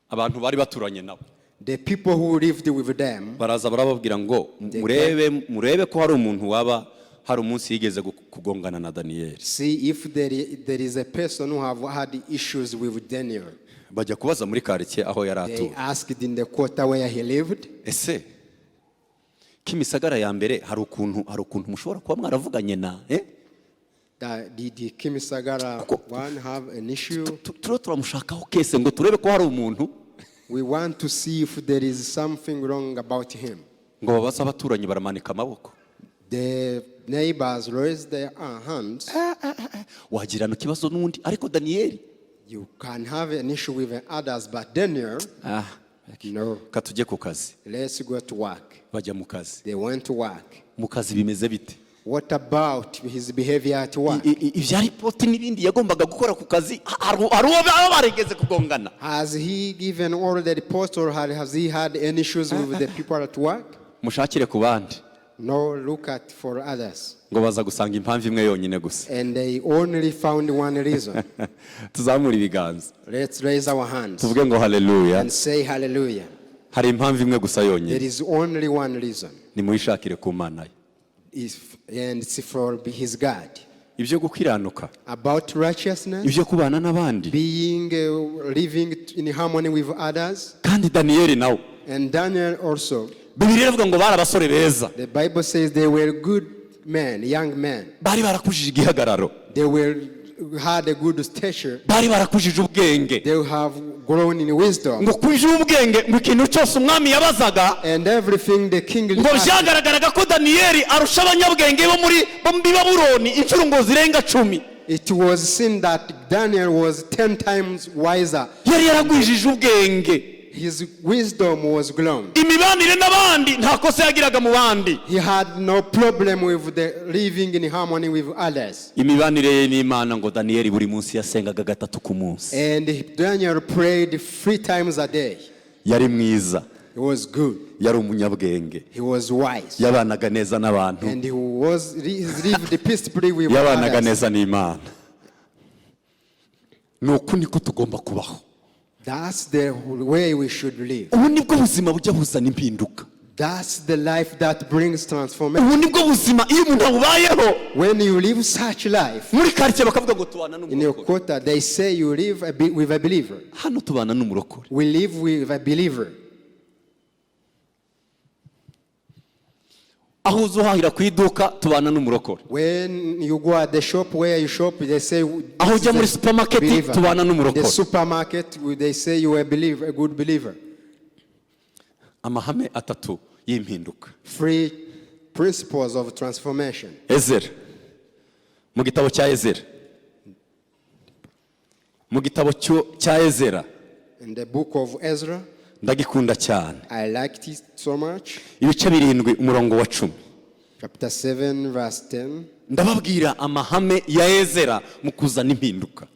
Speaker 1: abantu bari baturanye nabo
Speaker 2: the people who lived with them,
Speaker 1: baraza barababwira ngo murebe, murebe ko hari umuntu waba hari umunsi yigeze kugongana na Daniyeli.
Speaker 2: See if there is a person who have had issues with Daniel.
Speaker 1: Bajya kubaza muri karitsiye aho yari
Speaker 2: They
Speaker 1: atuye.
Speaker 2: Asked in the quarter where he lived.
Speaker 1: Ese Kimisagara ya mbere hari ukuntu mushobora kuba mwaravuganye na eh?
Speaker 2: That did the Kimisagara one have an issue?
Speaker 1: Turiho turamushakaho case ngo turebe ko hari umuntu.
Speaker 2: We want to see if there is something wrong about him.
Speaker 1: Ngo babaze abaturanyi, baramanika amaboko.
Speaker 2: The neighbors raised their hands.
Speaker 1: Wagirana ikibazo n'undi, ariko Daniyeli,
Speaker 2: You can have an issue with others, but Daniel,
Speaker 1: ah,
Speaker 2: no.
Speaker 1: ka tujye ku kazi.
Speaker 2: Let's go to work.
Speaker 1: Bajya mu kazi.
Speaker 2: They went to work.
Speaker 1: Mu kazi bimeze bite?
Speaker 2: What about his behavior at work?
Speaker 1: Ibya report n'ibindi yagombaga gukora ku kazi, hari uwo baba barigeze kugongana?
Speaker 2: Has he given all the reports or has he had any issues with the people at work?
Speaker 1: Mushakire ku bandi.
Speaker 2: No, look at for others.
Speaker 1: Ngo baza gusanga impamvu imwe yonyine gusa.
Speaker 2: And they only found one reason.
Speaker 1: Tuzamure ibiganza,
Speaker 2: Let's raise our hands
Speaker 1: tuvuge ngo haleluya.
Speaker 2: And say hallelujah.
Speaker 1: Hari impamvu imwe gusa yonyine.
Speaker 2: There is only one reason.
Speaker 1: Nimuyishakire ku Mana ye.
Speaker 2: And it's for his God.
Speaker 1: Ibyo gukiranuka,
Speaker 2: About righteousness,
Speaker 1: ibyo kubana n'abandi.
Speaker 2: Being living in harmony with others,
Speaker 1: Kandi Daniyeli nawe,
Speaker 2: and Daniel also.
Speaker 1: Bibiliya iravuga ngo bari abasore beza.
Speaker 2: The Bible says they were good men, young men.
Speaker 1: Bari barakujije igihagararo.
Speaker 2: They were had a good stature.
Speaker 1: Bari barakujije ubwenge.
Speaker 2: They have grown in wisdom.
Speaker 1: Ngo kuje ubwenge, ngo ikintu cyose umwami yabazaga,
Speaker 2: And everything the king
Speaker 1: ngo
Speaker 2: asked,
Speaker 1: byagaragaraga ko Daniyeli arusha abanyabwenge bo muri Babuloni inshuro ngo zirenga 10.
Speaker 2: It was seen that Daniel was 10 times wiser.
Speaker 1: Yari yaragwijije ubwenge.
Speaker 2: His wisdom was grown.
Speaker 1: Imibanire n'abandi, nta kosa yagiraga mu bandi.
Speaker 2: He had no problem with the living in harmony with others.
Speaker 1: Imibanire ye n'Imana, ngo Daniyeli buri munsi yasengaga gatatu ku munsi.
Speaker 2: And Daniel prayed three times a day.
Speaker 1: Yari mwiza.
Speaker 2: He was good.
Speaker 1: Yari umunyabwenge.
Speaker 2: He was wise.
Speaker 1: Yabanaga neza n'abantu.
Speaker 2: And he lived peacefully with
Speaker 1: Yabanaga
Speaker 2: others.
Speaker 1: Neza n'Imana. Ni uku niko tugomba kubaho.
Speaker 2: That's the way we should live.
Speaker 1: Ubu nibwo buzima bujya buzana impinduka.
Speaker 2: That's the life that brings transformation.
Speaker 1: Ubu nibwo buzima iyo umuntu abubayeho,
Speaker 2: When you live such life,
Speaker 1: muri karitsiye bakavuga ngo tubana
Speaker 2: in your
Speaker 1: n'umurokore.
Speaker 2: quarter, they say you live with a believer.
Speaker 1: Hano tubana n'umurokore.
Speaker 2: We live with a believer.
Speaker 1: Aho uza uhahira ku iduka, tubana n'umurokore.
Speaker 2: When you go at the shop where you shop, they say
Speaker 1: Aho ujya muri
Speaker 2: "This is a
Speaker 1: supermarket,
Speaker 2: believer."
Speaker 1: tubana n'umurokore.
Speaker 2: The supermarket, they say you are a believer, a good believer.
Speaker 1: Amahame atatu y'impinduka.
Speaker 2: Three principles of transformation.
Speaker 1: Ezera, mu gitabo cya Ezera, mu gitabo cya Ezera,
Speaker 2: In the book of Ezra,
Speaker 1: ndagikunda cyane,
Speaker 2: I liked it so much.
Speaker 1: ibice 7, umurongo wa 10.
Speaker 2: Chapter 7, verse 10.
Speaker 1: Ndababwira amahame ya Ezera mu kuzana impinduka.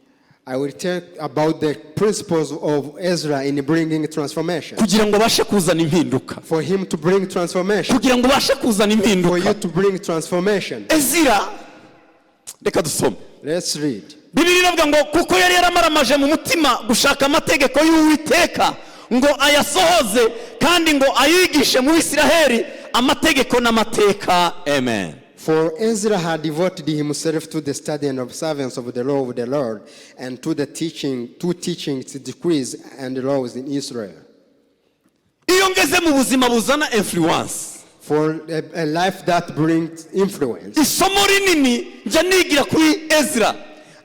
Speaker 2: I will tell about the principles of Ezra in bringing transformation.
Speaker 1: Kugira ngo abashe kuzana impinduka.
Speaker 2: For him to bring transformation.
Speaker 1: Kugira ngo ubashe kuzana
Speaker 2: For
Speaker 1: impinduka.
Speaker 2: you to bring transformation.
Speaker 1: Ezira, reka dusome.
Speaker 2: Let's read.
Speaker 1: Bibiliya iravuga ngo kuko yari yaramaramaje mu mutima gushaka amategeko y'Uwiteka ngo ayasohoze kandi ngo ayigishe mu Isiraheli amategeko n'amateka. Amen.
Speaker 2: For Ezra had devoted himself to the study and observance of the law of the Lord and to the teaching, to teaching its decrees and laws in Israel.
Speaker 1: Iyo ngeze mu buzima buzana influence,
Speaker 2: For a life that brings influence,
Speaker 1: isomo rinini njya nigira kuri Ezra.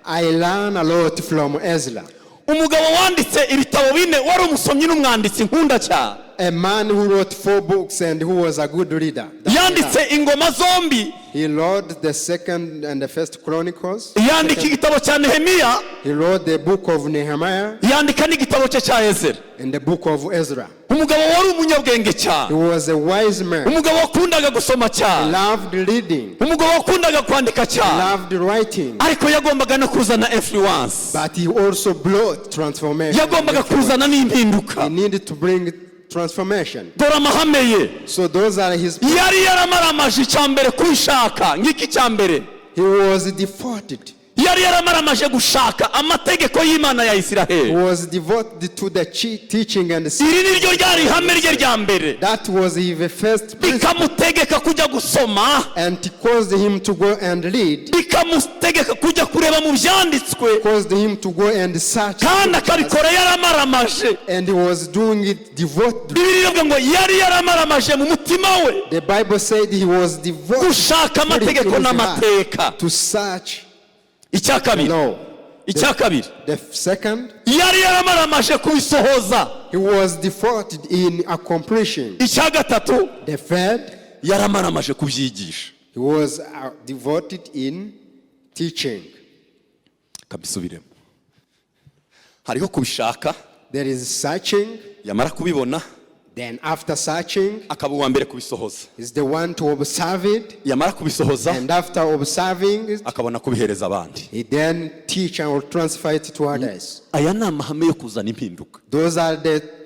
Speaker 2: I learn a lot from Ezra,
Speaker 1: Umugabo wanditse ibitabo bine, wari umusomyi n'umwanditsi nkunda cyane.
Speaker 2: a man who wrote four books and who was a good reader.
Speaker 1: Yanditse ingoma zombi.
Speaker 2: He wrote the Second and the First Chronicles.
Speaker 1: Yandika igitabo cya Nehemiya.
Speaker 2: He wrote the book of Nehemiah
Speaker 1: Yandika n'igitabo cye cya Ezra.
Speaker 2: and the book of Ezra.
Speaker 1: Umugabo wari umunyabwenge
Speaker 2: He
Speaker 1: cyane.
Speaker 2: was a wise man.
Speaker 1: Umugabo wakundaga gusoma cyane.
Speaker 2: Loved reading,
Speaker 1: Umugabo wakundaga kwandika cyane.
Speaker 2: loved writing,
Speaker 1: Ariko yagombaga no kuzana influence.
Speaker 2: but he also brought transformation.
Speaker 1: Yagombaga kuzana n'impinduka.
Speaker 2: He needed to bring transformation.
Speaker 1: Dore amahame ye.
Speaker 2: So those are his.
Speaker 1: Yari yaramaramaje icya mbere kubishaka ngiki icya mbere.
Speaker 2: He was devoted.
Speaker 1: Yari yaramaramaje gushaka amategeko y'Imana ya
Speaker 2: He
Speaker 1: Isiraheli.
Speaker 2: was devoted to the teaching and
Speaker 1: Iri ni ryo ryari ihame rye rya mbere.
Speaker 2: That was his first principle.
Speaker 1: Bikamutegeka kujya gusoma.
Speaker 2: And it caused him to go and read,
Speaker 1: Bikamutegeka kujya kureba mu byanditswe.
Speaker 2: Caused him to go and search.
Speaker 1: Kandi akabikora yaramaramaje.
Speaker 2: And he was doing it devotedly.
Speaker 1: Bibiliya iravuga ngo yari yaramaramaje mu mutima we
Speaker 2: The Bible said he was devoted
Speaker 1: gushaka
Speaker 2: fully in
Speaker 1: amategeko
Speaker 2: his heart
Speaker 1: n'amateka.
Speaker 2: to search
Speaker 1: Icya
Speaker 2: the
Speaker 1: kabiri.
Speaker 2: law.
Speaker 1: Icya kabiri,
Speaker 2: The second,
Speaker 1: yari yaramaramaje kubisohoza.
Speaker 2: he was devoted in accomplishing.
Speaker 1: Icya gatatu,
Speaker 2: The third,
Speaker 1: yaramaramaje kubyigisha.
Speaker 2: he was devoted in teaching.
Speaker 1: Kabisubiremo. Hariho kubishaka.
Speaker 2: There is searching.
Speaker 1: Yamara kubibona,
Speaker 2: Then after searching,
Speaker 1: akaba uwa mbere kubisohoza.
Speaker 2: is the one to observe it.
Speaker 1: Yamara kubisohoza,
Speaker 2: And after observing it,
Speaker 1: akabona kubihereza abandi.
Speaker 2: he then teach and will transfer it to others.
Speaker 1: Aya ni amahame yo kuzana impinduka.
Speaker 2: Those are the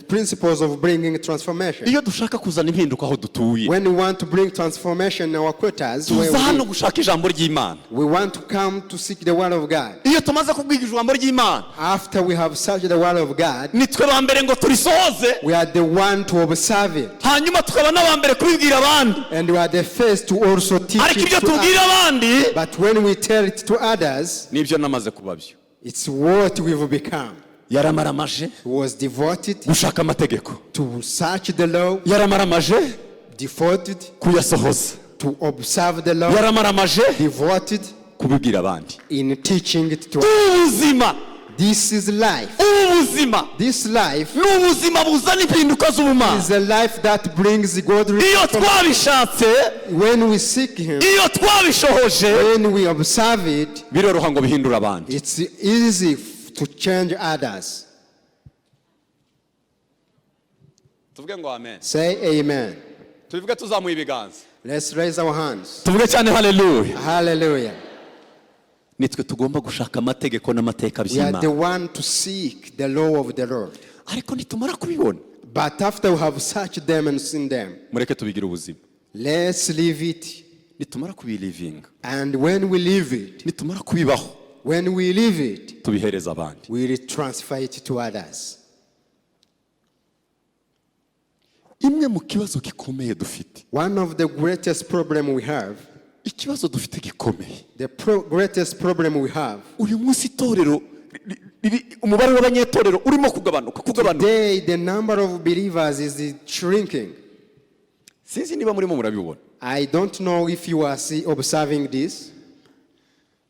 Speaker 2: principles of bringing transformation.
Speaker 1: Iyo dushaka kuzana impinduka aho dutuye,
Speaker 2: When we want to bring transformation in our quarters, where
Speaker 1: tuza hano
Speaker 2: we,
Speaker 1: gushaka ijambo ry'Imana.
Speaker 2: we want to come to seek the word of God.
Speaker 1: Iyo tumaze kubwiga ijambo ry'Imana,
Speaker 2: After we have searched the word of God,
Speaker 1: nitwe ba mbere ngo turisohoze.
Speaker 2: we are the one to observe it.
Speaker 1: Hanyuma tukaba n'aba mbere kubibwira abandi.
Speaker 2: And we are the first to also teach
Speaker 1: Ariko
Speaker 2: it
Speaker 1: ibyo
Speaker 2: to
Speaker 1: tubwira
Speaker 2: others.
Speaker 1: abandi,
Speaker 2: But when we tell it to others,
Speaker 1: nibyo namaze kuba byo.
Speaker 2: it's what we've become.
Speaker 1: Yaramaramaje
Speaker 2: He was devoted
Speaker 1: gushaka amategeko.
Speaker 2: to search the law,
Speaker 1: Yaramaramaje
Speaker 2: devoted
Speaker 1: kuyasohoza.
Speaker 2: To observe the law,
Speaker 1: Yaramaramaje
Speaker 2: devoted
Speaker 1: kubibwira abandi.
Speaker 2: In teaching it to others.
Speaker 1: Ubuzima,
Speaker 2: This is life.
Speaker 1: ubuzima
Speaker 2: This life
Speaker 1: ni ubuzima buzana impinduka z'ubumana.
Speaker 2: is a life that brings God.
Speaker 1: Iyo twabishatse,
Speaker 2: When we seek Him,
Speaker 1: iyo twabishohoje,
Speaker 2: when we observe it,
Speaker 1: biroroha ngo bihindure abandi.
Speaker 2: it's easy to change others.
Speaker 1: Tuvuge ngo amen.
Speaker 2: Say amen.
Speaker 1: Tubivuge tuzamuye ibiganza.
Speaker 2: Let's raise our hands.
Speaker 1: Tuvuge cyane haleluya.
Speaker 2: Hallelujah.
Speaker 1: Nitwe tugomba gushaka amategeko n'amateka
Speaker 2: We are the
Speaker 1: by'Imana.
Speaker 2: One to seek the law of the Lord.
Speaker 1: Ariko nitumara kubibona,
Speaker 2: But after we have searched them and seen them,
Speaker 1: mureke tubigire ubuzima.
Speaker 2: Let's leave it.
Speaker 1: Nitumara kubilivinga,
Speaker 2: And when we leave it,
Speaker 1: nitumara kubibaho,
Speaker 2: when we leave it,
Speaker 1: tubihereza abandi.
Speaker 2: We will transfer it to others.
Speaker 1: Imwe mu kibazo gikomeye dufite,
Speaker 2: One of the greatest problem we have,
Speaker 1: ikibazo dufite gikomeye,
Speaker 2: the greatest problem we have,
Speaker 1: uyu munsi itorero umubare w'abanyetorero urimo kugabanuka, kugabanuka.
Speaker 2: Today the number of believers is shrinking.
Speaker 1: Sinzi niba murimo murabibona.
Speaker 2: I don't know if you are observing this.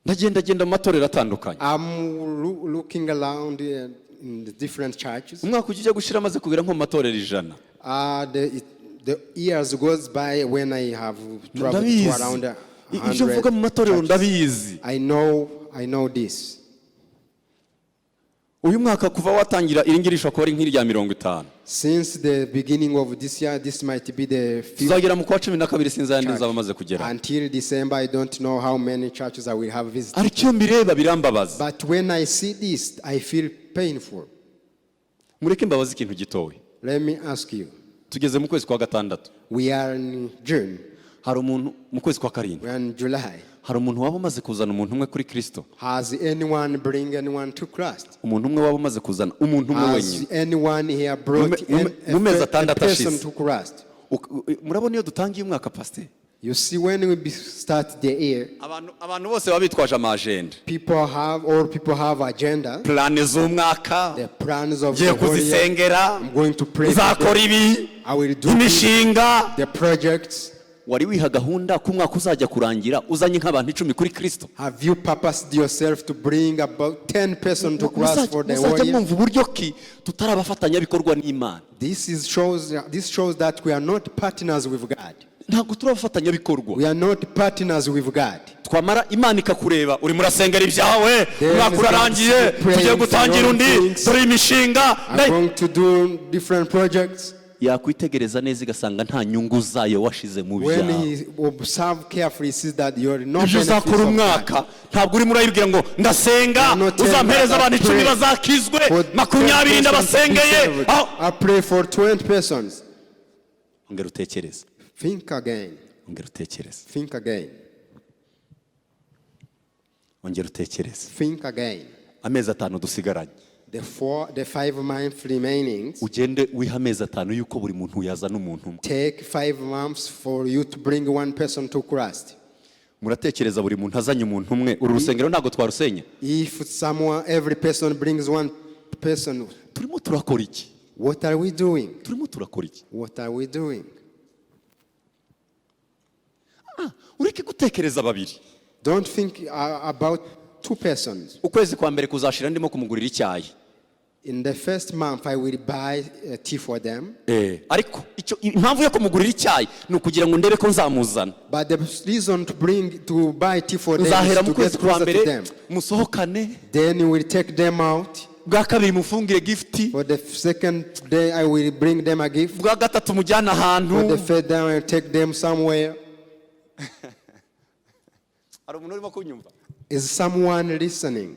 Speaker 1: Ndagendagenda mu matorero atandukanye.
Speaker 2: I'm looking around in the different churches.
Speaker 1: Umwaka ujya gushira amaze kugera nko mu matorero 100.
Speaker 2: The years goes by when I have traveled to
Speaker 1: Ndabizi.
Speaker 2: around a
Speaker 1: Ibyo mvuga mu
Speaker 2: hundred
Speaker 1: matorero
Speaker 2: churches.
Speaker 1: ndabizi.
Speaker 2: I know this.
Speaker 1: Uyu Uyu mwaka kuva watangira, iri ngiri rishobora kuba ari nk'irya 50.
Speaker 2: Since the beginning of this year, this might be the fifth
Speaker 1: Tuzagera mu kwa 12, sinzi ayandi
Speaker 2: church.
Speaker 1: nzaba maze kugera.
Speaker 2: Until December, I don't know how many churches I will have visited.
Speaker 1: Ariko iyo mbireba birambabaza.
Speaker 2: But when I see this, I feel painful.
Speaker 1: Mureke mbabaze ikintu gitoya.
Speaker 2: Let me ask you.
Speaker 1: Tugeze mu kwezi kwa gatandatu.
Speaker 2: We are in June.
Speaker 1: Hari umuntu mu kwezi kwa karindwi.
Speaker 2: We are in July.
Speaker 1: Hari umuntu waba umaze kuzana umuntu umwe kuri Kirisito?
Speaker 2: Has anyone bring anyone to Christ?
Speaker 1: Umuntu umwe waba umaze kuzana umuntu umwe
Speaker 2: Has
Speaker 1: wenyine?
Speaker 2: anyone here brought
Speaker 1: Mu mezi
Speaker 2: a
Speaker 1: 6
Speaker 2: person
Speaker 1: ashize.
Speaker 2: to Christ?
Speaker 1: Murabona iyo dutangiye umwaka, pasiteri,
Speaker 2: You see, when we start the year,
Speaker 1: abantu bose baba bitwaje ama agenda.
Speaker 2: people have all people have agenda,
Speaker 1: Plan z'umwaka.
Speaker 2: The plans of
Speaker 1: Ngiye
Speaker 2: the whole year.
Speaker 1: kuzisengera.
Speaker 2: I'm going to pray for
Speaker 1: Nzakora
Speaker 2: them.
Speaker 1: ibi.
Speaker 2: I will do this,
Speaker 1: Imishinga.
Speaker 2: the projects.
Speaker 1: Wari wiha gahunda ko umwaka uzajya kurangira uzanye nk'abantu 10 kuri Kirisito?
Speaker 2: Have you purposed yourself to bring about 10 person to Christ for the whole
Speaker 1: Muzajya
Speaker 2: year?
Speaker 1: mwumva uburyo ki tutari abafatanyabikorwa n'Imana.
Speaker 2: This shows that we are not partners with God.
Speaker 1: Ntabwo turi abafatanyabikorwa.
Speaker 2: We are not partners with God.
Speaker 1: Twamara Imana ikakureba, urimo urasengera ibyawe,
Speaker 2: Then
Speaker 1: umwaka urarangiye,
Speaker 2: praying
Speaker 1: tugiye
Speaker 2: for
Speaker 1: gutangira
Speaker 2: your
Speaker 1: undi,
Speaker 2: things.
Speaker 1: dore imishinga.
Speaker 2: I'm going to do different projects.
Speaker 1: Yakwitegereza neza igasanga nta nyungu zayo washize mu
Speaker 2: When
Speaker 1: byawe.
Speaker 2: he observe carefully, he sees that you are not
Speaker 1: Ibyo uzakora umwaka, ntabwo urimo urayibwira ngo ndasenga uzampereza abantu 10 bazakizwe, 20 ndabasengeye aho.
Speaker 2: I pray for 20 persons.
Speaker 1: Ongera utekereze.
Speaker 2: Think again.
Speaker 1: Ongera utekereze.
Speaker 2: Think again.
Speaker 1: Ongera utekereze.
Speaker 2: Think again.
Speaker 1: Amezi 5 dusigaranye,
Speaker 2: The 5 months remaining,
Speaker 1: ugende wiha amezi 5 y'uko buri muntu yazana umuntu umwe.
Speaker 2: Take 5 months for you to bring one person to Christ.
Speaker 1: Muratekereza buri muntu azanye umuntu umwe, uru rusengero ntabwo twarusenya?
Speaker 2: If someone, every person brings one person,
Speaker 1: Turimo turakora iki?
Speaker 2: What are we doing?
Speaker 1: Turimo turakora iki?
Speaker 2: What are we doing?
Speaker 1: Ah, ureke gutekereza babiri.
Speaker 2: Don't think about two persons.
Speaker 1: Ukwezi kwa mbere kuzashira ndimo kumugurira icyayi.
Speaker 2: In the first month, I will buy tea for them.
Speaker 1: Ariko icyo impamvu yo kumugurira icyayi ni ukugira ngo ndebe ko nzamuzana.
Speaker 2: But the reason to buy tea for them is
Speaker 1: Nzahera mu
Speaker 2: to
Speaker 1: kwezi
Speaker 2: get
Speaker 1: kwa
Speaker 2: closer
Speaker 1: mbere
Speaker 2: to them.
Speaker 1: musohokane.
Speaker 2: Then we will take them out.
Speaker 1: Bwa kabiri mufungire gift.
Speaker 2: For the second day, I will bring them a gift.
Speaker 1: Bwa gatatu mujyane ahantu.
Speaker 2: For the third day, I will take them somewhere.
Speaker 1: Hari umuntu urimo kunyumva?
Speaker 2: Is someone listening?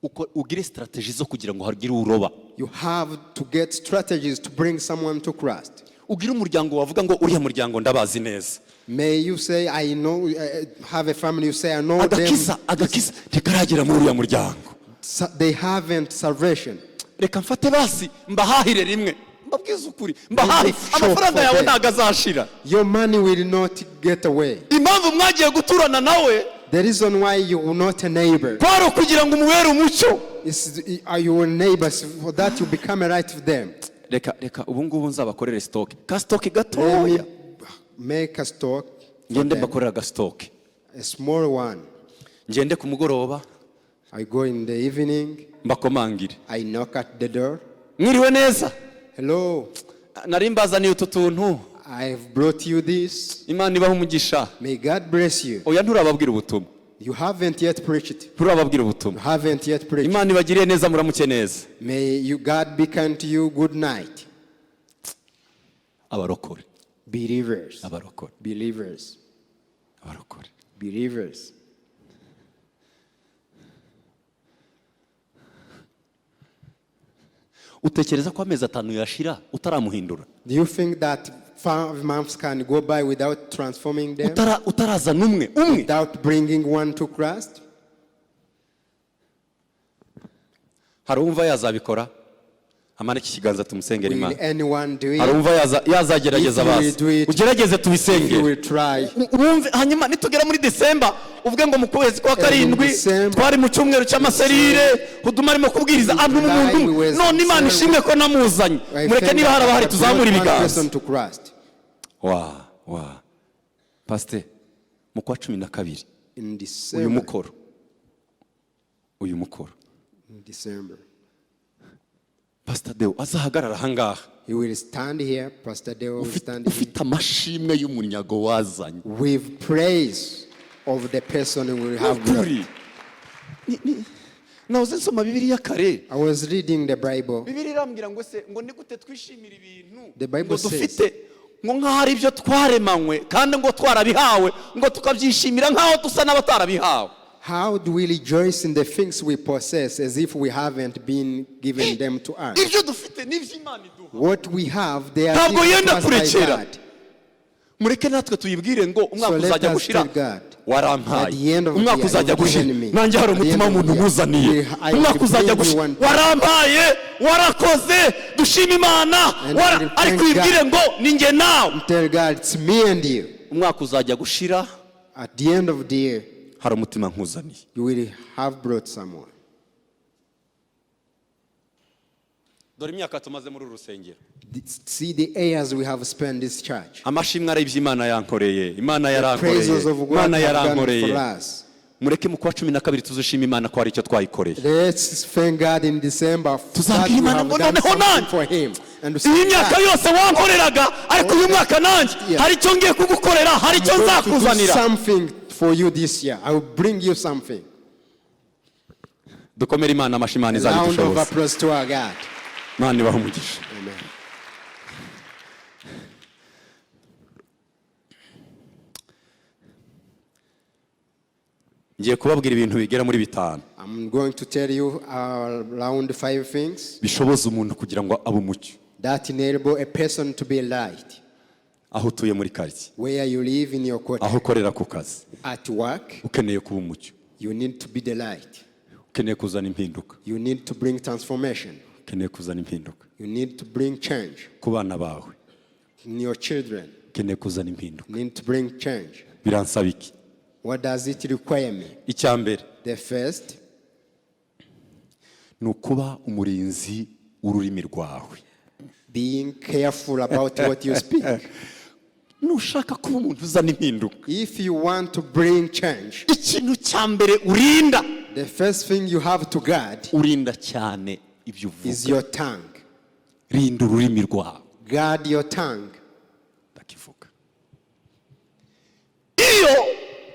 Speaker 1: Uko ugire strategy zo kugira ngo hagire uroba.
Speaker 2: You have to get strategies to bring someone to Christ.
Speaker 1: Ugire umuryango wavuga ngo uriya muryango ndabazi neza.
Speaker 2: May you say, I know, have a family, you say, I know them.
Speaker 1: Agakiza ntikaragera muri uriya muryango.
Speaker 2: They haven't salvation.
Speaker 1: Reka mfate basi mbahahire rimwe, mbabwize ukuri, mbahahe.
Speaker 2: Shop
Speaker 1: Amafaranga
Speaker 2: for
Speaker 1: yawe
Speaker 2: them.
Speaker 1: ntabwo azashira.
Speaker 2: Your money will not get away.
Speaker 1: Impamvu mwagiye guturana nawe
Speaker 2: The reason why you will not a neighbor
Speaker 1: kwari ukugira ngo umubere umucyo.
Speaker 2: Is are your neighbors for that you become a light to them.
Speaker 1: Reka ubu ngubu nzabakorere stock, ka stock
Speaker 2: Let me
Speaker 1: gatoya.
Speaker 2: Make a stock for
Speaker 1: Ngende
Speaker 2: them,
Speaker 1: mbakorere aga stock.
Speaker 2: A small one.
Speaker 1: Ngende ku mugoroba,
Speaker 2: I go in the evening,
Speaker 1: mbakomangire.
Speaker 2: I knock at the door.
Speaker 1: Mwiriwe neza?
Speaker 2: Hello,
Speaker 1: Nari mbazaniye utu tuntu.
Speaker 2: I've brought you this.
Speaker 1: Imana ibahe umugisha.
Speaker 2: May God bless you.
Speaker 1: Oya, nturababwira ubutumwa.
Speaker 2: You haven't yet preached.
Speaker 1: Nturababwira ubutumwa.
Speaker 2: You haven't yet preached.
Speaker 1: Imana ibagiriye neza, muramuke neza.
Speaker 2: May you God be kind to you. Good night.
Speaker 1: Abarokore.
Speaker 2: Believers.
Speaker 1: Abarokore.
Speaker 2: Believers.
Speaker 1: Abarokore.
Speaker 2: Believers.
Speaker 1: Utekereza ko amezi 5 yashira utaramuhindura?
Speaker 2: Do you think that 5 months can go by without transforming them?
Speaker 1: Utarazana umwe umwe?
Speaker 2: Without bringing one to Christ?
Speaker 1: Hari uwumva yazabikora? Amanike ikiganza tumusengere
Speaker 2: Will
Speaker 1: Imana.
Speaker 2: Anyone do it?
Speaker 1: Hari uwumva yazagerageza?
Speaker 2: If you will
Speaker 1: Basi
Speaker 2: do it,
Speaker 1: ugerageze,
Speaker 2: If you
Speaker 1: tubisengere.
Speaker 2: will try.
Speaker 1: Wumve, hanyuma nitugera muri Desemba uvuge ngo mu kwezi kwa karindwi
Speaker 2: December,
Speaker 1: twari mu cyumweru cy'amaserire, huduma arimo kubwiriza antuma umuntu umwe, none Imana ishimwe ko namuzanye.
Speaker 2: I
Speaker 1: Mureke
Speaker 2: thank
Speaker 1: niba hari
Speaker 2: God
Speaker 1: abahari
Speaker 2: I
Speaker 1: tuzamure
Speaker 2: brought one
Speaker 1: ibiganza.
Speaker 2: Person to Christ.
Speaker 1: Wa pasite, mu kwa 12,
Speaker 2: In
Speaker 1: uyu
Speaker 2: December.
Speaker 1: mukoro, uyu mukoro,
Speaker 2: In December.
Speaker 1: Pasita Deo azahagarara ahangaha.
Speaker 2: He will stand here, Pastor Deo will stand here
Speaker 1: Ufite amashimwe y'umunyago wazanye.
Speaker 2: With praise of the person who will have brought.
Speaker 1: Ukuri. Nahoze nsoma Bibiliya kare.
Speaker 2: I was reading the Bible.
Speaker 1: Bibiliya irambwira ngo se ngo ni gute twishimira ibintu
Speaker 2: The Bible
Speaker 1: ngo
Speaker 2: says-
Speaker 1: dufite ngo nk'aho ari ibyo twaremanywe kandi ngo twarabihawe, ngo tukabyishimira nk'aho dusa n'abatarabihawe?
Speaker 2: How do we rejoice in the things we possess as if we haven't been given them to us?
Speaker 1: Ibyo dufite ni iby'Imana iduha.
Speaker 2: What we have, they are
Speaker 1: Ntabwo
Speaker 2: given to
Speaker 1: yenda
Speaker 2: us by
Speaker 1: kurekera.
Speaker 2: God.
Speaker 1: Mureke natwe tuyibwire ngo umwaka
Speaker 2: So let
Speaker 1: uzajya
Speaker 2: us
Speaker 1: gushira,
Speaker 2: tell God,
Speaker 1: warampaye.
Speaker 2: at the end of the
Speaker 1: Umwaka
Speaker 2: year,
Speaker 1: uzajya
Speaker 2: you've
Speaker 1: gushira,
Speaker 2: given me.
Speaker 1: nanjye hari
Speaker 2: At the
Speaker 1: umutima
Speaker 2: end of
Speaker 1: w'umuntu
Speaker 2: the year,
Speaker 1: nkuzaniye.
Speaker 2: I will
Speaker 1: Umwaka uzajya
Speaker 2: bring you
Speaker 1: gushira,
Speaker 2: one.
Speaker 1: warampaye, warakoze, dushima Imana.
Speaker 2: And we will
Speaker 1: Ariko
Speaker 2: thank
Speaker 1: uyibwire
Speaker 2: God.
Speaker 1: ngo ni njye nawe.
Speaker 2: Tell God, it's me and you.
Speaker 1: Umwaka uzajya gushira,
Speaker 2: At the end of the year,
Speaker 1: hari umutima nkuzaniye.
Speaker 2: You will have brought someone.
Speaker 1: Dore imyaka tumaze muri uru rusengero.
Speaker 2: See the years we have spent this church.
Speaker 1: Amashimwe ari iby'Imana yankoreye, Imana yarankoreye,
Speaker 2: Praises of God
Speaker 1: Imana
Speaker 2: have done
Speaker 1: yarankoreye.
Speaker 2: for us.
Speaker 1: Mureke mu kwa 12 tuzushima Imana ko hari icyo twayikoreye.
Speaker 2: Let's thank God in December that
Speaker 1: Tuzabwira
Speaker 2: we
Speaker 1: Imana
Speaker 2: have
Speaker 1: ngo
Speaker 2: done
Speaker 1: noneho
Speaker 2: something
Speaker 1: nanjye
Speaker 2: for Him. And we
Speaker 1: iyi
Speaker 2: say,
Speaker 1: myaka
Speaker 2: "God,
Speaker 1: yose wankoreraga, ariko uyu mwaka nanjye
Speaker 2: Yeah.
Speaker 1: hari icyo ngiye kugukorera, hari icyo
Speaker 2: I'm going to do
Speaker 1: nzakuzanira."
Speaker 2: something for you this year. I will bring you something.
Speaker 1: Dukomere Imana amashyi, Imana
Speaker 2: A round of
Speaker 1: izabidushoboza.
Speaker 2: Applause to our God.
Speaker 1: Imana ibahe umugisha.
Speaker 2: Amen.
Speaker 1: Ngiye kubabwira ibintu bigera muri bitanu
Speaker 2: I'm going to tell you around five things
Speaker 1: bishoboza umuntu kugira ngo abe umucyo.
Speaker 2: That enable a person to be light.
Speaker 1: Aho utuye muri karitsiye,
Speaker 2: Where you live in your quarter,
Speaker 1: aho ukorera ku kazi,
Speaker 2: at work,
Speaker 1: ukeneye kuba umucyo,
Speaker 2: you need to be the light.
Speaker 1: Ukeneye kuzana impinduka,
Speaker 2: You need to bring transformation.
Speaker 1: Ukeneye kuzana impinduka
Speaker 2: You need to bring change
Speaker 1: ku bana bawe,
Speaker 2: in your children.
Speaker 1: Ukeneye kuzana impinduka.
Speaker 2: You need to bring change.
Speaker 1: Biransaba iki?
Speaker 2: What does it require me?
Speaker 1: Icya mbere
Speaker 2: The first
Speaker 1: ni ukuba umurinzi w'ururimi rwawe.
Speaker 2: Being careful about what you speak.
Speaker 1: Nushaka kuba umuntu uzana impinduka,
Speaker 2: If you want to bring change,
Speaker 1: ikintu cya mbere urinda,
Speaker 2: the first thing you have to guard
Speaker 1: urinda cyane ibyo
Speaker 2: is
Speaker 1: uvuga.
Speaker 2: Your tongue.
Speaker 1: Rinda ururimi rwawe.
Speaker 2: Guard your tongue.
Speaker 1: Ndakivuga, iyo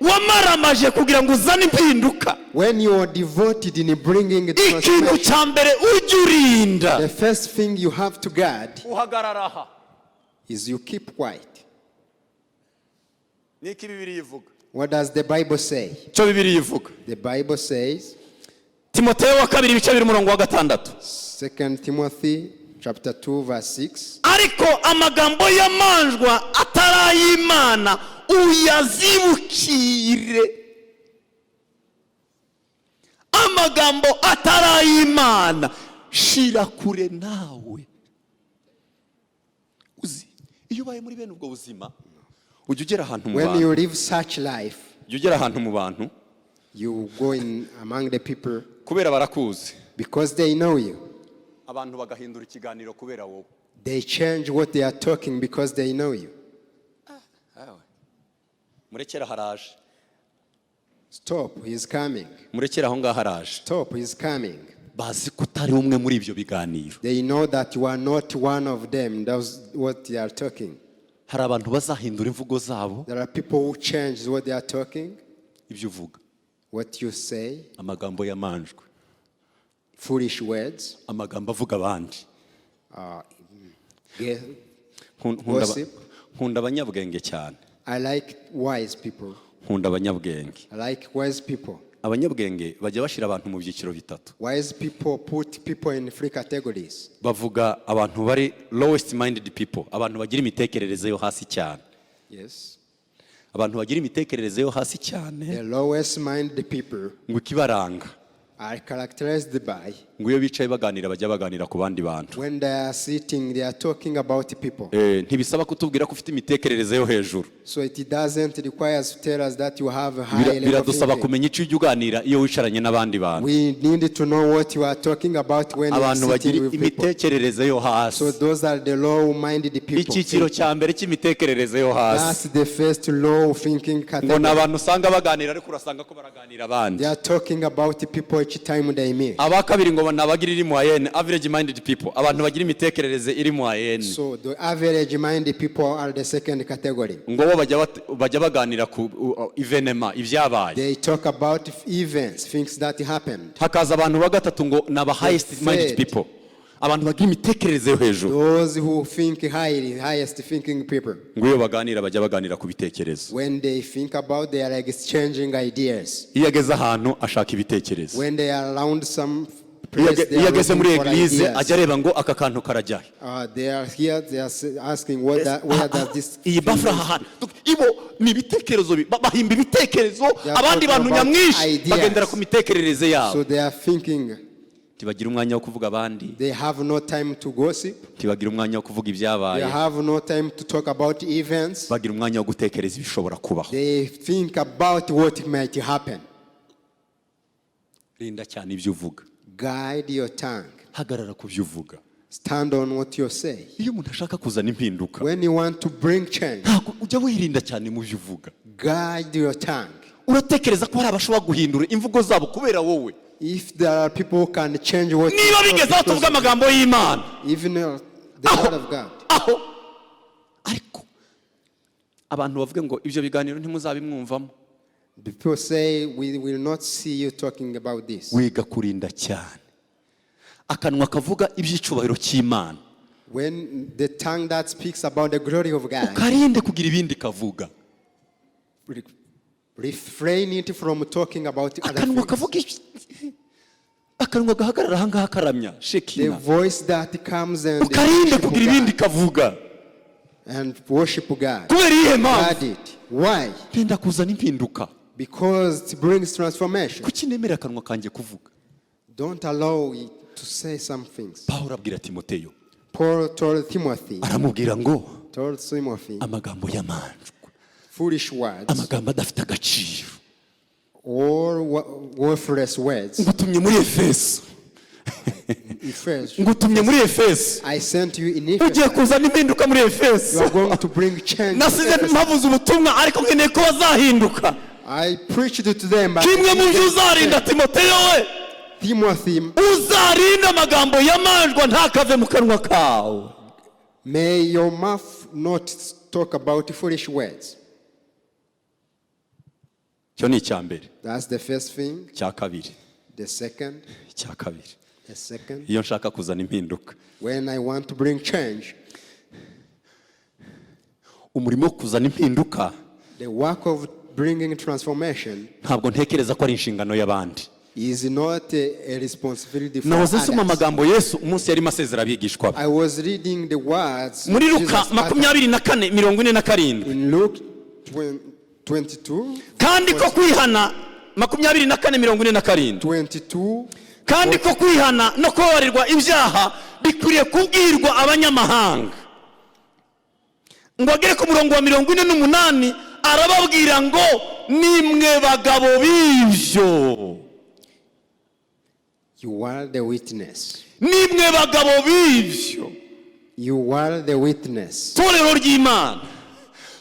Speaker 1: wamaramaje kugira ngo uzane impinduka,
Speaker 2: When you are devoted in bringing
Speaker 1: ikintu
Speaker 2: transformation,
Speaker 1: cya mbere ujya urinda,
Speaker 2: the first thing you have to guard
Speaker 1: uhagarara aha.
Speaker 2: Is you keep quiet.
Speaker 1: Niko Bibiliya ivuga.
Speaker 2: What does the Bible say?
Speaker 1: Icyo Bibiliya ivuga,
Speaker 2: The Bible says,
Speaker 1: Timoteyo wa kabiri ibice bibiri umurongo wa 6.
Speaker 2: 2 Timothy chapter 2 verse 6.
Speaker 1: Ariko amagambo y'amanjwa atari ay'Imana uyazibukire. Amagambo atari ay'Imana shira kure nawe. Uzi iyo ubaye muri bene ubwo buzima, ujya ugera ahantu mu
Speaker 2: When
Speaker 1: bantu,
Speaker 2: you live such life,
Speaker 1: ujya ugera ahantu mu bantu,
Speaker 2: you go in among the people
Speaker 1: kubera barakuzi,
Speaker 2: because they know you.
Speaker 1: Abantu bagahindura ikiganiro kubera wowe.
Speaker 2: They change what they are talking because they know you.
Speaker 1: Murekere haraje.
Speaker 2: Stop, he's coming.
Speaker 1: Murekere aho ngaho haraje.
Speaker 2: Stop, he's coming.
Speaker 1: Bazi ko utari umwe muri ibyo biganiro.
Speaker 2: They know that you are not one of them. That's what they are talking.
Speaker 1: Hari abantu bazahindura imvugo zabo.
Speaker 2: There are people who change what they are talking,
Speaker 1: Ibyo uvuga,
Speaker 2: what you say,
Speaker 1: amagambo y'amanjwe,
Speaker 2: foolish words,
Speaker 1: amagambo avuga abandi.
Speaker 2: Gossip.
Speaker 1: Nkunda abanyabwenge cyane.
Speaker 2: I like wise people.
Speaker 1: Nkunda abanyabwenge.
Speaker 2: I like wise people.
Speaker 1: Abanyabwenge bajya bashyira abantu mu byiciro bitatu.
Speaker 2: Wise people put people in three categories.
Speaker 1: Bavuga abantu bari lowest minded people, abantu bagira imitekerereze yo hasi cyane.
Speaker 2: Yes.
Speaker 1: Abantu bagira imitekerereze yo hasi cyane,
Speaker 2: The lowest minded people
Speaker 1: ngo ikibaranga,
Speaker 2: are characterized by
Speaker 1: ngo iyo bicaye baganira bajya baganira ku bandi bantu.
Speaker 2: When they are sitting, they are talking about people.
Speaker 1: Eh, ntibisaba kutubwira ko ufite imitekerereze yo hejuru.
Speaker 2: So it doesn't require us to tell us that you have a high level of
Speaker 1: Biradusaba
Speaker 2: thinking.
Speaker 1: Kumenya icyo ujya uganira iyo wicaranye n'abandi bantu.
Speaker 2: We need to know what you are talking about when you are
Speaker 1: Abantu bagira
Speaker 2: sitting with people.
Speaker 1: imitekerereze yo hasi,
Speaker 2: So those are the low-minded people.
Speaker 1: icyiciro cya mbere cy'imitekerereze yo hasi,
Speaker 2: That's the first low thinking
Speaker 1: ngo ni
Speaker 2: category.
Speaker 1: Abantu usanga baganira ariko urasanga ko baraganira abandi.
Speaker 2: They are talking about people each time they meet.
Speaker 1: Aba kabiri ngo ni abagira iri moyenne, average minded people, abantu bagira imitekerereze iri moyenne.
Speaker 2: So the average minded people are the second category.
Speaker 1: Ngo bo Bo bajya baganira ku événement, ibyabaye.
Speaker 2: They talk about events, things that happened.
Speaker 1: Hakaza abantu ba gatatu ngo ni aba highest minded
Speaker 2: Third.
Speaker 1: people, abantu bagira imitekerereze yo hejuru.
Speaker 2: Those who think highly, highest thinking people.
Speaker 1: Ngo iyo baganira bajya baganira ku bitekerezo.
Speaker 2: When they think about, they are exchanging ideas.
Speaker 1: Iyo ageze ahantu ashaka ibitekerezo.
Speaker 2: When they are around some
Speaker 1: Iyo
Speaker 2: place, they
Speaker 1: iyo
Speaker 2: are
Speaker 1: ageze muri
Speaker 2: looking for
Speaker 1: église
Speaker 2: ideas.
Speaker 1: ajya areba ngo aka kantu karajyahe.
Speaker 2: They are here, they are asking where does this
Speaker 1: Iyi
Speaker 2: thing
Speaker 1: bafure
Speaker 2: goes.
Speaker 1: aha hantu, ibo ni ibitekerezo, bahimba ibitekerezo.
Speaker 2: They are
Speaker 1: Abandi
Speaker 2: talking
Speaker 1: bantu
Speaker 2: about
Speaker 1: nyamwinshi
Speaker 2: ideas.
Speaker 1: bagendera ku mitekerereze yabo.
Speaker 2: So they are thinking.
Speaker 1: Ntibagira umwanya wo kuvuga abandi.
Speaker 2: They have no time to gossip.
Speaker 1: Ntibagira umwanya wo kuvuga ibyabaye.
Speaker 2: They have no time to talk about events.
Speaker 1: Bagira umwanya wo gutekereza ibishobora kubaho.
Speaker 2: They think about what might happen.
Speaker 1: Rinda cyane ibyo uvuga.
Speaker 2: Guide your tongue.
Speaker 1: Hagarara ku byo uvuga.
Speaker 2: Stand on what you say.
Speaker 1: Iyo umuntu ashaka kuzana impinduka,
Speaker 2: When you want to bring change,
Speaker 1: ntabwo ujya wirinda cyane mu byo uvuga.
Speaker 2: guide your tongue.
Speaker 1: Uratekereza ko hari abashobora guhindura imvugo zabo kubera wowe?
Speaker 2: If there are people who can change what you
Speaker 1: Niba
Speaker 2: talk
Speaker 1: bigeze aho tuvuga
Speaker 2: because
Speaker 1: amagambo y'Imana,
Speaker 2: even the word of God.
Speaker 1: Aho ariko abantu bavuge ngo ibyo biganiro ntimuzabimwumvamo.
Speaker 2: The people say, "We will not see you talking about this."
Speaker 1: Wiga kurinda cyane akanwa kavuga iby'icyubahiro cy'Imana.
Speaker 2: When the tongue that speaks about the glory of God,
Speaker 1: Ukarinde kugira ibindi kavuga.
Speaker 2: Refrain it from talking about other
Speaker 1: Akanwa
Speaker 2: things.
Speaker 1: kavuga akanwa gahagarara ahangaha karamya
Speaker 2: The
Speaker 1: Shekina,
Speaker 2: voice that comes and
Speaker 1: ukarinde
Speaker 2: worship
Speaker 1: kugira ibindi
Speaker 2: God,
Speaker 1: kavuga.
Speaker 2: and worship God.
Speaker 1: Kubera iyihe mpamvu?
Speaker 2: Guard it. Why?
Speaker 1: Penda kuzana impinduka.
Speaker 2: Because it brings transformation.
Speaker 1: Kuki nemera akanwa kanjye kuvuga?
Speaker 2: Don't allow it to say some things.
Speaker 1: Pawulo abwira Timoteyo,
Speaker 2: Paul told Timothy,
Speaker 1: aramubwira ngo
Speaker 2: told Timothy,
Speaker 1: amagambo y'amanjwe,
Speaker 2: foolish words
Speaker 1: amagambo adafite agaciro,
Speaker 2: or worthless words.
Speaker 1: Ngutumye muri Efeso.
Speaker 2: Ephes-
Speaker 1: Ngutumye muri Efeso.
Speaker 2: I sent you in
Speaker 1: Ugiye
Speaker 2: Ephesus.
Speaker 1: kuzana impinduka muri
Speaker 2: You
Speaker 1: Efeso.
Speaker 2: are going to bring change in
Speaker 1: Nasize
Speaker 2: Ephesus.
Speaker 1: mpavuze ubutumwa, ariko nkeneye ko bazahinduka.
Speaker 2: I preached to them, but
Speaker 1: Kimwe mu byo uzarinda, Timoteyo we,
Speaker 2: Timothy,
Speaker 1: uzarinda amagambo y'amanjwa ntakave mu kanwa kawe.
Speaker 2: may your mouth not talk about foolish words.
Speaker 1: Icyo ni icya mbere.
Speaker 2: That's the first thing.
Speaker 1: Icya kabiri.
Speaker 2: The second,
Speaker 1: Icya kabiri,
Speaker 2: the second,
Speaker 1: iyo nshaka kuzana impinduka,
Speaker 2: when I want to bring change,
Speaker 1: umurimo wo kuzana impinduka,
Speaker 2: the work of bringing transformation
Speaker 1: ntabwo ntekereza ko ari inshingano y'abandi.
Speaker 2: is not a responsibility for
Speaker 1: Nahoze nsoma
Speaker 2: others.
Speaker 1: amagambo Yesu umunsi yarimo asezera abigishwa be.
Speaker 2: I was reading the words
Speaker 1: Muri Luka
Speaker 2: Jesus uttered
Speaker 1: 24:47.
Speaker 2: in Luke 22,
Speaker 1: Kandi ko kwihana, 24:47.
Speaker 2: 22,
Speaker 1: Kandi ko kwihana no kubabarirwa ibyaha bikwiriye kubwirwa abanyamahanga, ngo agere ku murongo wa 48, arababwira ngo nimwe bagabo b'ibyo.
Speaker 2: You are the witness.
Speaker 1: Nimwe bagabo b'ibyo.
Speaker 2: You are the witness.
Speaker 1: Torero ry'Imana,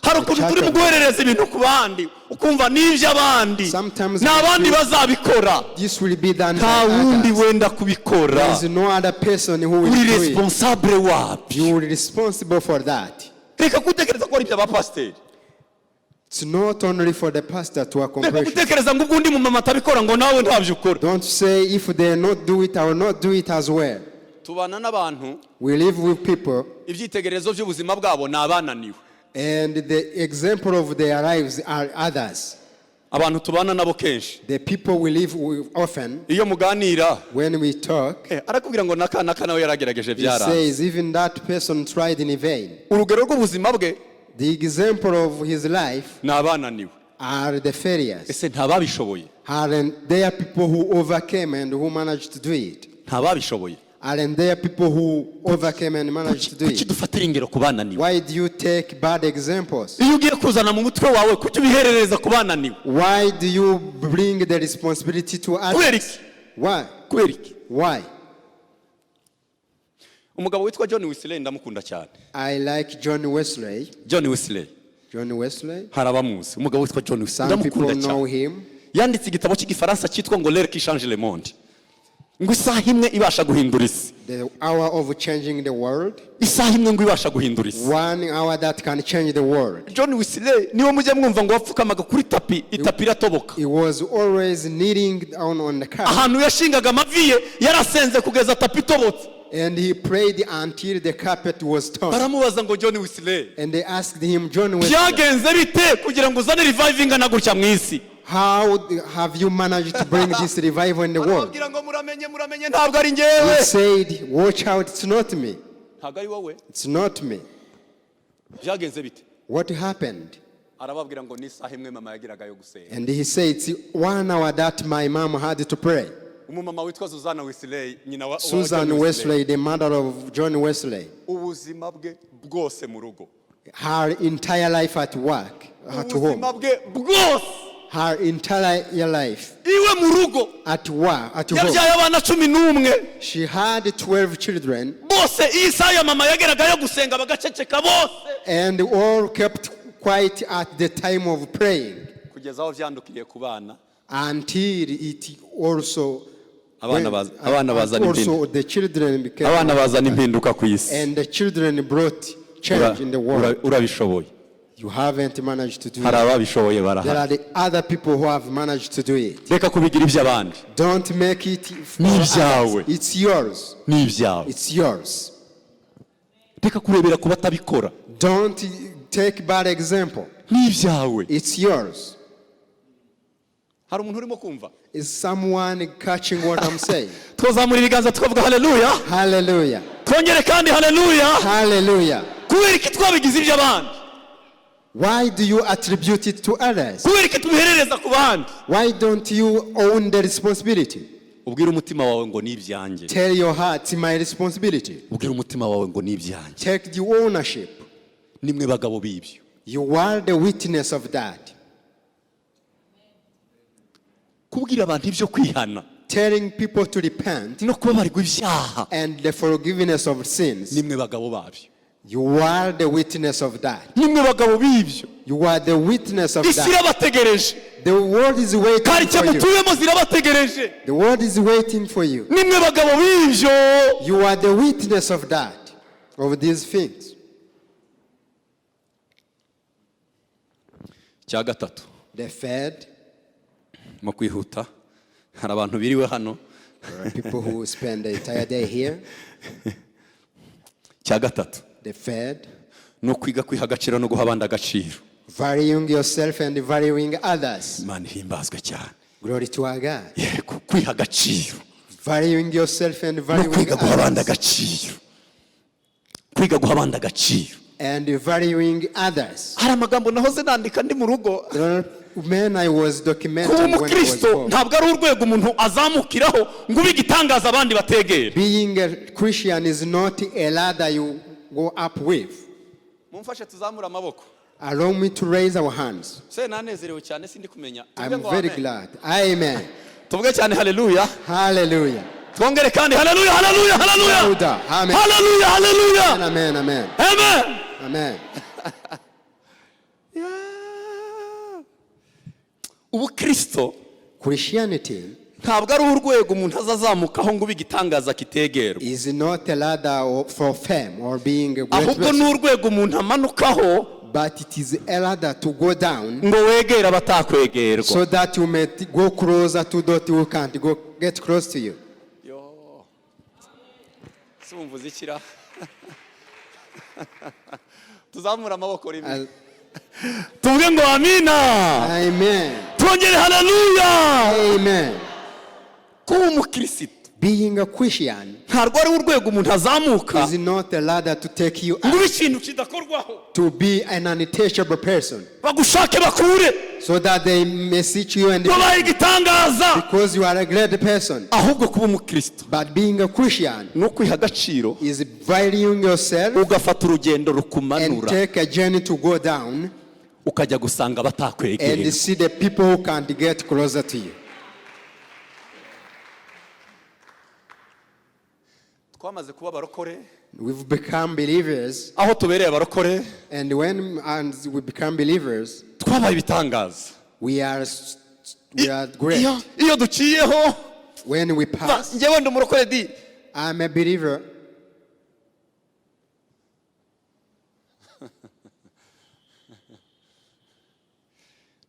Speaker 1: hari ukuntu turi mu guherereza ibintu ku bandi, ukumva n'iby'abandi,
Speaker 2: Sometimes
Speaker 1: ni abandi bazabikora.
Speaker 2: This will be done
Speaker 1: Nta
Speaker 2: by
Speaker 1: wundi
Speaker 2: others.
Speaker 1: wenda kubikora.
Speaker 2: There is no other person who will
Speaker 1: Uri
Speaker 2: do it.
Speaker 1: responsable wabyo.
Speaker 2: You are responsible for that.
Speaker 1: Reka gutekereza ko ari iby'abapasiteri.
Speaker 2: It's not only for the pastor to
Speaker 1: Reka
Speaker 2: accomplish.
Speaker 1: gutekereza ngo ubwo undi mumama atabikora ngo nawe ntabyo ukora.
Speaker 2: Don't say, "If they not do it, I will not do it as well."
Speaker 1: Tubana n'abantu,
Speaker 2: We live with people,
Speaker 1: ibyitegererezo by'ubuzima bwabo ni abananiwe.
Speaker 2: And the example of their lives are others.
Speaker 1: Abantu tubana nabo kenshi,
Speaker 2: The people we live with often,
Speaker 1: iyo muganira,
Speaker 2: when we talk,
Speaker 1: arakubwira ngo naka naka nawe yaragerageje,
Speaker 2: he
Speaker 1: byaranze.
Speaker 2: says even that person tried in vain.
Speaker 1: Urugero rw'ubuzima bwe
Speaker 2: The example of his life
Speaker 1: ni abananiwe.
Speaker 2: Are the failures.
Speaker 1: Ese ntababishoboye?
Speaker 2: Aren't there people who overcame and who managed to do it?
Speaker 1: Ntababishoboye?
Speaker 2: Aren't there people who overcame and managed to do
Speaker 1: Kuki
Speaker 2: it?
Speaker 1: dufatira ingero ku bananiwe?
Speaker 2: Why do you take bad examples?
Speaker 1: Iyo ugiye kuzana mu mutwe wawe, kuki ubiherereza ku bananiwe?
Speaker 2: Why do you bring the responsibility to
Speaker 1: Kubera
Speaker 2: others?
Speaker 1: iki?
Speaker 2: Why?
Speaker 1: Kubera iki?
Speaker 2: Why?
Speaker 1: Umugabo witwa John Wesley ndamukunda cyane.
Speaker 2: I like John Wesley.
Speaker 1: John Wesley.
Speaker 2: John Wesley.
Speaker 1: Hari abamuzi, umugabo witwa John Wesley,
Speaker 2: Some people
Speaker 1: ndamukunda
Speaker 2: know
Speaker 1: cyane.
Speaker 2: him.
Speaker 1: Yanditse igitabo cy'igifaransa cyitwa ngo "L'heure qui change le monde", ngo isaha imwe ibasha guhindura isi.
Speaker 2: The Hour of Changing the World.
Speaker 1: Isaha imwe ngo ibasha guhindura isi.
Speaker 2: 1 hour that can change the world.
Speaker 1: John Wesley niwe mujya mwumva ngo wapfukamaga kuri tapi, itapi iratoboka.
Speaker 2: He was always kneeling down on the carpet.
Speaker 1: Ahantu yashingaga amavi ye, yarasenze kugeza tapi itobotse.
Speaker 2: And he prayed until the carpet was torn.
Speaker 1: Baramubaza ngo: "John Wesley,
Speaker 2: And they asked him, "John Wesley,
Speaker 1: byagenze bite kugira ngo uzane revival ingana gutya mu isi?"
Speaker 2: how have you managed to bring this revival in the world?"
Speaker 1: Arababwira ngo: "Muramenye, muramenye, ntabwo ari njyewe."
Speaker 2: He said, "Watch out, it's not me."
Speaker 1: Ntabwo ari wowe.
Speaker 2: It's not me.
Speaker 1: Byagenze bite?
Speaker 2: What happened?
Speaker 1: Arababwira ngo: "Ni isaha imwe mama yagiraga yo gusenga."
Speaker 2: And he said, "It's 1 hour that my mom had to pray."
Speaker 1: Umumama witwa Suzana Wesley, nyina wa
Speaker 2: Susan
Speaker 1: John
Speaker 2: Wesley, the mother of John Wesley,
Speaker 1: ubuzima bwe bwose mu rugo,
Speaker 2: her entire life at work, at
Speaker 1: ubuzima
Speaker 2: home,
Speaker 1: bwe bwose
Speaker 2: her entire life
Speaker 1: iwe mu rugo,
Speaker 2: at work, at home.
Speaker 1: yabyaye abana 11.
Speaker 2: She had 12 children,
Speaker 1: Bose iyi saha ya mama yageraga yo gusenga bagaceceka bose,
Speaker 2: and all kept quiet at the time of praying
Speaker 1: kugeza aho byandukiriye ku bana.
Speaker 2: Until it also
Speaker 1: Abana abana bazana
Speaker 2: also
Speaker 1: impinduka.
Speaker 2: The children became
Speaker 1: Abana bazana impinduka ku isi.
Speaker 2: And the children brought change in the world.
Speaker 1: Urabishoboye.
Speaker 2: You haven't managed to do
Speaker 1: Hari
Speaker 2: it.
Speaker 1: ababishoboye
Speaker 2: There
Speaker 1: barahari.
Speaker 2: are the other people who have managed to do it.
Speaker 1: Reka kubigira iby'abandi.
Speaker 2: Don't make it for
Speaker 1: Ni ibyawe.
Speaker 2: others. It's yours.
Speaker 1: Ni ibyawe.
Speaker 2: It's yours.
Speaker 1: Reka kurebera ku batabikora.
Speaker 2: Don't take bad example.
Speaker 1: Ni ibyawe.
Speaker 2: It's yours.
Speaker 1: Hari umuntu urimo kumva?
Speaker 2: Is someone catching what I'm saying?
Speaker 1: Twazamura ibiganza tukavuga haleluya.
Speaker 2: Hallelujah.
Speaker 1: Twongere kandi haleluya.
Speaker 2: Hallelujah.
Speaker 1: Kubera iki twabigize iby'abandi?
Speaker 2: Why do you attribute it to others?
Speaker 1: Kubera iki tubiherereza ku bandi?
Speaker 2: Why don't you own the responsibility?
Speaker 1: Ubwire umutima wawe ngo: "Ni ibyanjye."
Speaker 2: Tell your heart, "It's my responsibility."
Speaker 1: Ubwire umutima wawe ngo: "Ni ibyanjye."
Speaker 2: Take the ownership.
Speaker 1: Nimwe bagabo b'ibyo.
Speaker 2: You are the witness of that.
Speaker 1: Kubwira abantu ibyo kwihana
Speaker 2: Telling people to repent
Speaker 1: no kubabarirwa ibyaha,
Speaker 2: and the forgiveness of sins.
Speaker 1: nimwe bagabo babyo.
Speaker 2: You are the witness of that.
Speaker 1: Nimwe bagabo b'ibyo.
Speaker 2: You are the witness of
Speaker 1: Isi
Speaker 2: that.
Speaker 1: irabategereje.
Speaker 2: The world is waiting
Speaker 1: Karitsiye
Speaker 2: for you.
Speaker 1: mutuyemo zirabategereje.
Speaker 2: The world is waiting for you.
Speaker 1: Nimwe bagabo b'ibyo.
Speaker 2: You are the witness of that, of these things.
Speaker 1: Cya gatatu,
Speaker 2: The third,
Speaker 1: mu kwihuta, hari abantu biriwe hano.
Speaker 2: There are people who spend the entire day here.
Speaker 1: Cya gatatu
Speaker 2: The third,
Speaker 1: ni ukwiga kwiha agaciro no guha abandi agaciro.
Speaker 2: Valuing yourself and valuing others.
Speaker 1: Imana ihimbazwe cyane.
Speaker 2: Glory to our God.
Speaker 1: Yego, kwiha agaciro
Speaker 2: Valuing yourself and
Speaker 1: no
Speaker 2: valuing
Speaker 1: kwiga guha abandi
Speaker 2: others.
Speaker 1: agaciro, kwiga guha abandi agaciro.
Speaker 2: And valuing others.
Speaker 1: Hari amagambo nahoze nandika ndi mu rugo.
Speaker 2: There are men I was documenting
Speaker 1: Kuba
Speaker 2: when I was
Speaker 1: umukristo
Speaker 2: home.
Speaker 1: ntabwo ari urwego umuntu azamukiraho ngo ube igitangaza abandi bategera.
Speaker 2: Being a Christian is not a ladder you go up with.
Speaker 1: Mumfashe tuzamure amaboko.
Speaker 2: Allow me to raise our hands.
Speaker 1: Se nanezerewe cyane, sindi kumenya. Tuvuge
Speaker 2: I'm
Speaker 1: ngo
Speaker 2: very
Speaker 1: amen.
Speaker 2: Glad. Amen.
Speaker 1: Tuvuge cyane haleluya.
Speaker 2: Hallelujah.
Speaker 1: Twongere kandi haleluya, haleluya, haleluya.
Speaker 2: Louder. Amen.
Speaker 1: Haleluya, haleluya.
Speaker 2: Amen. Amen.
Speaker 1: Amen.
Speaker 2: Amen.
Speaker 1: Yeah. Ubukristo
Speaker 2: Christianity
Speaker 1: ntabwo ari urwego umuntu azazamukaho ngo ube igitangaza kitegerwa,
Speaker 2: is not a ladder for fame or being a great
Speaker 1: ahubwo ni
Speaker 2: person,
Speaker 1: urwego umuntu amanukaho
Speaker 2: but it is a ladder to go down
Speaker 1: ngo wegere abatakwegerwa.
Speaker 2: So that you may go closer to those who can't go get close to you.
Speaker 1: Yo. Si wumva ikira tuzamure amaboko rimwe, tuvuge ngo amina.
Speaker 2: Amen.
Speaker 1: Twongere haleluya.
Speaker 2: Amen.
Speaker 1: Kuba umukirisitu
Speaker 2: Being a Christian
Speaker 1: ntabwo ari urwego umuntu azamuka
Speaker 2: is not a ladder to take you
Speaker 1: ngo
Speaker 2: up
Speaker 1: ube ikintu kidakorwaho,
Speaker 2: to be an untouchable person
Speaker 1: bagushake bakure
Speaker 2: so that they may seek you and
Speaker 1: wabaye igitangaza,
Speaker 2: because you are a great person.
Speaker 1: ahubwo kuba umukristo
Speaker 2: But being a Christian
Speaker 1: ni ukwiha agaciro,
Speaker 2: is valuing yourself
Speaker 1: ugafata urugendo
Speaker 2: and
Speaker 1: rukumanura,
Speaker 2: take a journey to go down
Speaker 1: ukajya gusanga abatakwegera.
Speaker 2: And see the people who can't get closer to you.
Speaker 1: Twamaze kuba abarokore.
Speaker 2: We've become believers,
Speaker 1: Aho tubereye abarokore,
Speaker 2: and when and we become believers,
Speaker 1: twabaye ibitangaza.
Speaker 2: we are great.
Speaker 1: Iyo duciyeho,
Speaker 2: When we pass,
Speaker 1: njyewe ndi umurokore di.
Speaker 2: I'm a believer.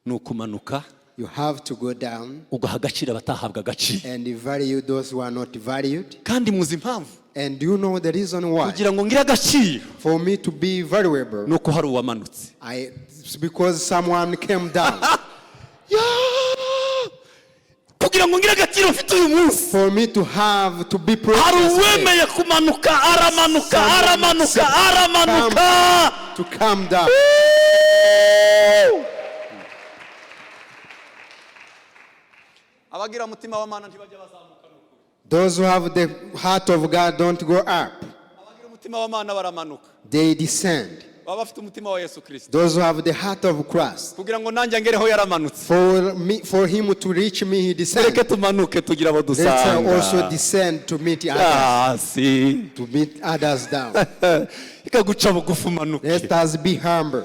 Speaker 1: Ni ukumanuka,
Speaker 2: You have to go down
Speaker 1: ugaha agaciro abatahabwa agaciro.
Speaker 2: And value those who are not valued.
Speaker 1: Kandi muzi impamvu?
Speaker 2: And do you know the reason why?
Speaker 1: Kugira ngo ngire agaciro,
Speaker 2: For me to be valuable,
Speaker 1: ni uko hari uwamanutse.
Speaker 2: It's because someone came down.
Speaker 1: Ya! Kugira ngo ngire agaciro mfite uyu munsi,
Speaker 2: For me to have to be
Speaker 1: hari
Speaker 2: precious today,
Speaker 1: uwemeye kumanuka, aramanuka, aramanuka, aramanuka.
Speaker 2: To come down.
Speaker 1: Abagira umutima w'Imana ntibajya bazamuka, ni ukuri.
Speaker 2: Those who have the heart of God don't go up,
Speaker 1: Abagira umutima w'Imana baramanuka.
Speaker 2: They descend.
Speaker 1: Baba bafite umutima wa Yesu Kirisito.
Speaker 2: Those who have the heart of Christ.
Speaker 1: Kugira ngo nanjye angereho, yaramanutse.
Speaker 2: For me, for him to reach me, he
Speaker 1: Tureke
Speaker 2: descended.
Speaker 1: tumanuke tugire abo
Speaker 2: Let's
Speaker 1: dusanga
Speaker 2: also descend to meet others,
Speaker 1: hasi.
Speaker 2: To meet others down.
Speaker 1: Ikaguca bugufi, umanuke.
Speaker 2: Let us be humble.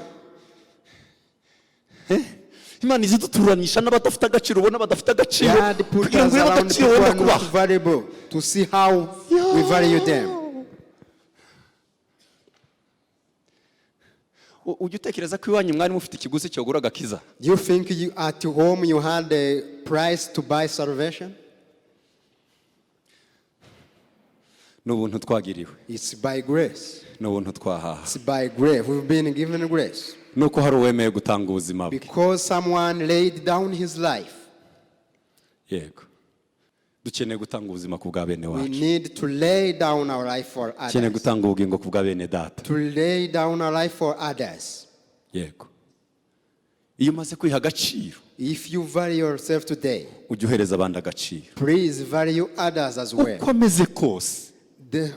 Speaker 1: Imana izi duturanyisha n'abadafite agaciro, ubona badafite agaciro,
Speaker 2: God put
Speaker 1: kugira ngo
Speaker 2: us
Speaker 1: urebe
Speaker 2: around
Speaker 1: agaciro
Speaker 2: people who
Speaker 1: wenda
Speaker 2: are not
Speaker 1: kubaha.
Speaker 2: valuable to see how we value them.
Speaker 1: Ujya utekereza ko iwanyu mwari mufite ikiguzi cyogura agakiza?
Speaker 2: Do you think you at home you had a price to buy salvation?
Speaker 1: Ni ubuntu twagiriwe.
Speaker 2: It's by grace.
Speaker 1: Ni ubuntu twahaha.
Speaker 2: It's by grace. We've been given grace.
Speaker 1: Ni uko hari uwemeye gutanga ubuzima bwe.
Speaker 2: Because someone laid down his life.
Speaker 1: Yego, dukeneye gutanga ubuzima ku bwa bene
Speaker 2: We
Speaker 1: wacu.
Speaker 2: Need to lay down our life for
Speaker 1: Dukeneye
Speaker 2: others.
Speaker 1: gutanga ubugingo ku bwa bene data.
Speaker 2: To lay down our life for others.
Speaker 1: Yego, iyo umaze kwiha agaciro,
Speaker 2: If you value yourself today,
Speaker 1: ujye uhereza abandi agaciro,
Speaker 2: please value others as well.
Speaker 1: Uko ameze kose.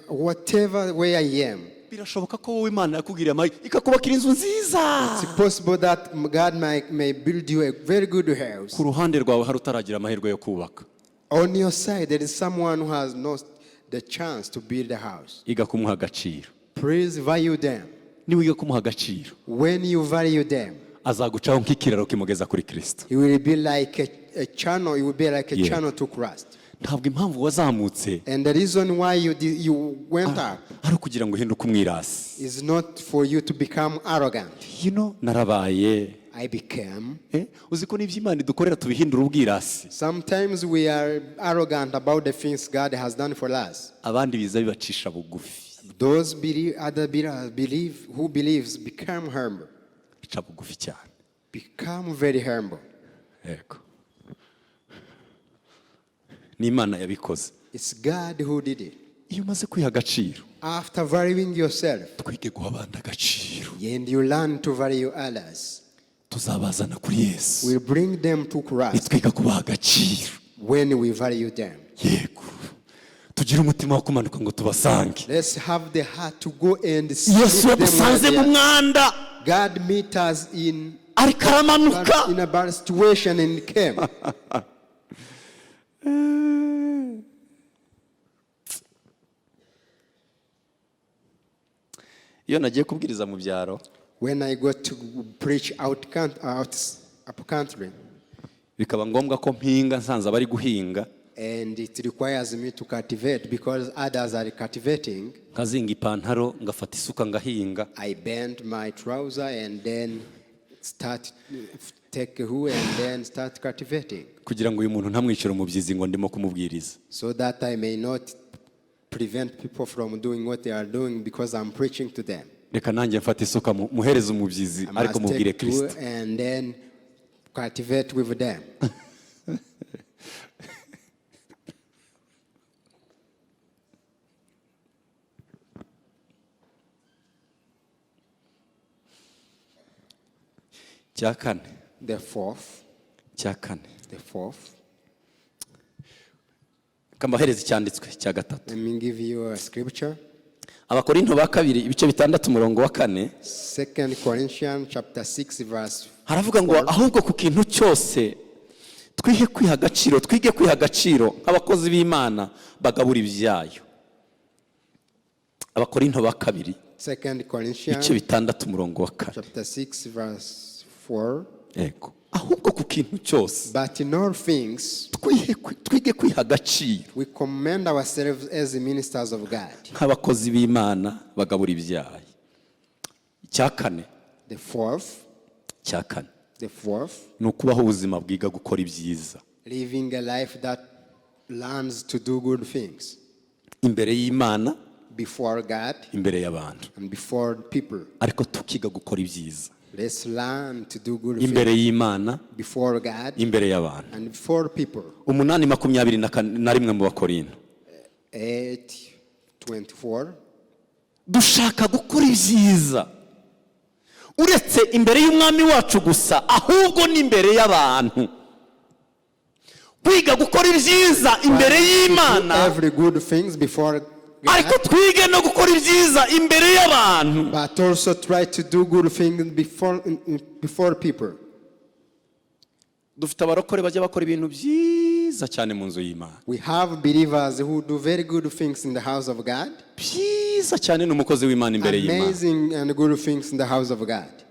Speaker 2: Whatever way I am,
Speaker 1: Birashoboka ko wowe Imana yakugiriye amahirwe ikakubakira inzu nziza,
Speaker 2: it's possible that God may build you a very good house.
Speaker 1: Ku ruhande rwawe hari utaragira amahirwe yo kubaka.
Speaker 2: On your side, there is someone who has not the chance to build a house.
Speaker 1: Iga kumuha agaciro.
Speaker 2: Please value them.
Speaker 1: Niwiga kumuha agaciro,
Speaker 2: When you value them,
Speaker 1: azagucaho nk'ikiraro kimugeza kuri Kirisito.
Speaker 2: it will be like a channel. It will be like a channel to Christ.
Speaker 1: Ntabwo impamvu wazamutse
Speaker 2: And the reason why you went up
Speaker 1: ari ukugira ngo uhinduke umwirasi.
Speaker 2: Is not for you to become arrogant.
Speaker 1: Narabaye.
Speaker 2: I became.
Speaker 1: Eh, uzi ko n'ibyo Imana idukorera tubihindura ubwirasi?
Speaker 2: Sometimes we are arrogant about the things God has done for us.
Speaker 1: Abandi biza bibacisha bugufi.
Speaker 2: Those believe, other believe who believes become humble.
Speaker 1: Bica bugufi cyane.
Speaker 2: Become very humble.
Speaker 1: Yego, ni Imana yabikoze.
Speaker 2: It's God who did it.
Speaker 1: Iyo umaze kwiha agaciro,
Speaker 2: After valuing yourself,
Speaker 1: twige guha abandi agaciro.
Speaker 2: And you learn to value others.
Speaker 1: Tuzabazana kuri Yesu
Speaker 2: We bring them to Christ
Speaker 1: nitwiga kubaha agaciro.
Speaker 2: When we value them.
Speaker 1: Yego, tugire umutima wo kumanuka ngo tubasange.
Speaker 2: Let's have the heart to go and see
Speaker 1: Yesu
Speaker 2: them where
Speaker 1: yadusanze
Speaker 2: they
Speaker 1: mu
Speaker 2: are.
Speaker 1: mwanda,
Speaker 2: God meet us in
Speaker 1: ariko aramanuka.
Speaker 2: In a bad situation and came.
Speaker 1: Iyo nagiye kubwiriza mu byaro,
Speaker 2: When I go to preach out up country,
Speaker 1: bikaba ngombwa ko mpinga nsanze abari guhinga,
Speaker 2: and it requires me to cultivate because others are cultivating,
Speaker 1: nkazinga ipantaro ngafata isuka ngahinga,
Speaker 2: I bend my trouser and then start take a hoe and then start cultivating,
Speaker 1: kugira ngo uyu muntu ntamwicire umubyizi ngo ndimo kumubwiriza.
Speaker 2: So that I may not prevent people from doing what they are doing because I'm preaching to them.
Speaker 1: Reka nanjye mfate isuka muhereze umubyizi,
Speaker 2: I
Speaker 1: ariko
Speaker 2: must
Speaker 1: mubwire
Speaker 2: take two
Speaker 1: Kirisito.
Speaker 2: And then cultivate with them.
Speaker 1: Cya kane.
Speaker 2: The fourth,
Speaker 1: Cya kane.
Speaker 2: The fourth.
Speaker 1: Kambahereza icyanditswe cya gatatu.
Speaker 2: Let me give you a scripture.
Speaker 1: Abakorinto ba kabiri ibice 6 umurongo wa 4.
Speaker 2: Second Corinthians chapter 6 verse
Speaker 1: Haravuga ngo ahubwo ku kintu cyose twihe kwiha agaciro, twige kwiha agaciro nk'abakozi b'Imana bagabura ibyayo. Abakorinto ba kabiri
Speaker 2: Second Corinthians
Speaker 1: ibice 6 umurongo wa 4.
Speaker 2: Chapter 6 verse 4.
Speaker 1: Yego, ahubwo ku kintu cyose
Speaker 2: But in all things
Speaker 1: twige kwiha agaciro
Speaker 2: we commend ourselves as the ministers of God.
Speaker 1: Nk'abakozi b'Imana bagabura ibyayo. Icya kane.
Speaker 2: The fourth,
Speaker 1: Icya kane.
Speaker 2: The fourth,
Speaker 1: Ni ukubaho ubuzima bwiga gukora ibyiza
Speaker 2: living a life that learns to do good things
Speaker 1: imbere y'Imana,
Speaker 2: before God
Speaker 1: imbere y'abantu,
Speaker 2: and before people.
Speaker 1: Ariko tukiga gukora ibyiza
Speaker 2: Let's learn to do good
Speaker 1: imbere
Speaker 2: things
Speaker 1: y'Imana,
Speaker 2: before God
Speaker 1: imbere y'abantu.
Speaker 2: and before people.
Speaker 1: 8:21 mu Bakorinto.
Speaker 2: 8:24.
Speaker 1: Dushaka gukora ibyiza uretse imbere y'Umwami wacu gusa, ahubwo n'imbere y'abantu. Kwiga gukora ibyiza imbere y'Imana,
Speaker 2: Every good things before
Speaker 1: ariko
Speaker 2: God,
Speaker 1: twige no gukora ibyiza imbere y'abantu.
Speaker 2: But also try to do good things before people.
Speaker 1: Dufite abarokore bajya bakora ibintu byiza cyane mu nzu y'Imana.
Speaker 2: We have believers who do very good things in the house of God,
Speaker 1: Byiza cyane, ni umukozi w'Imana imbere y'Imana.
Speaker 2: Amazing and good things in the house of God.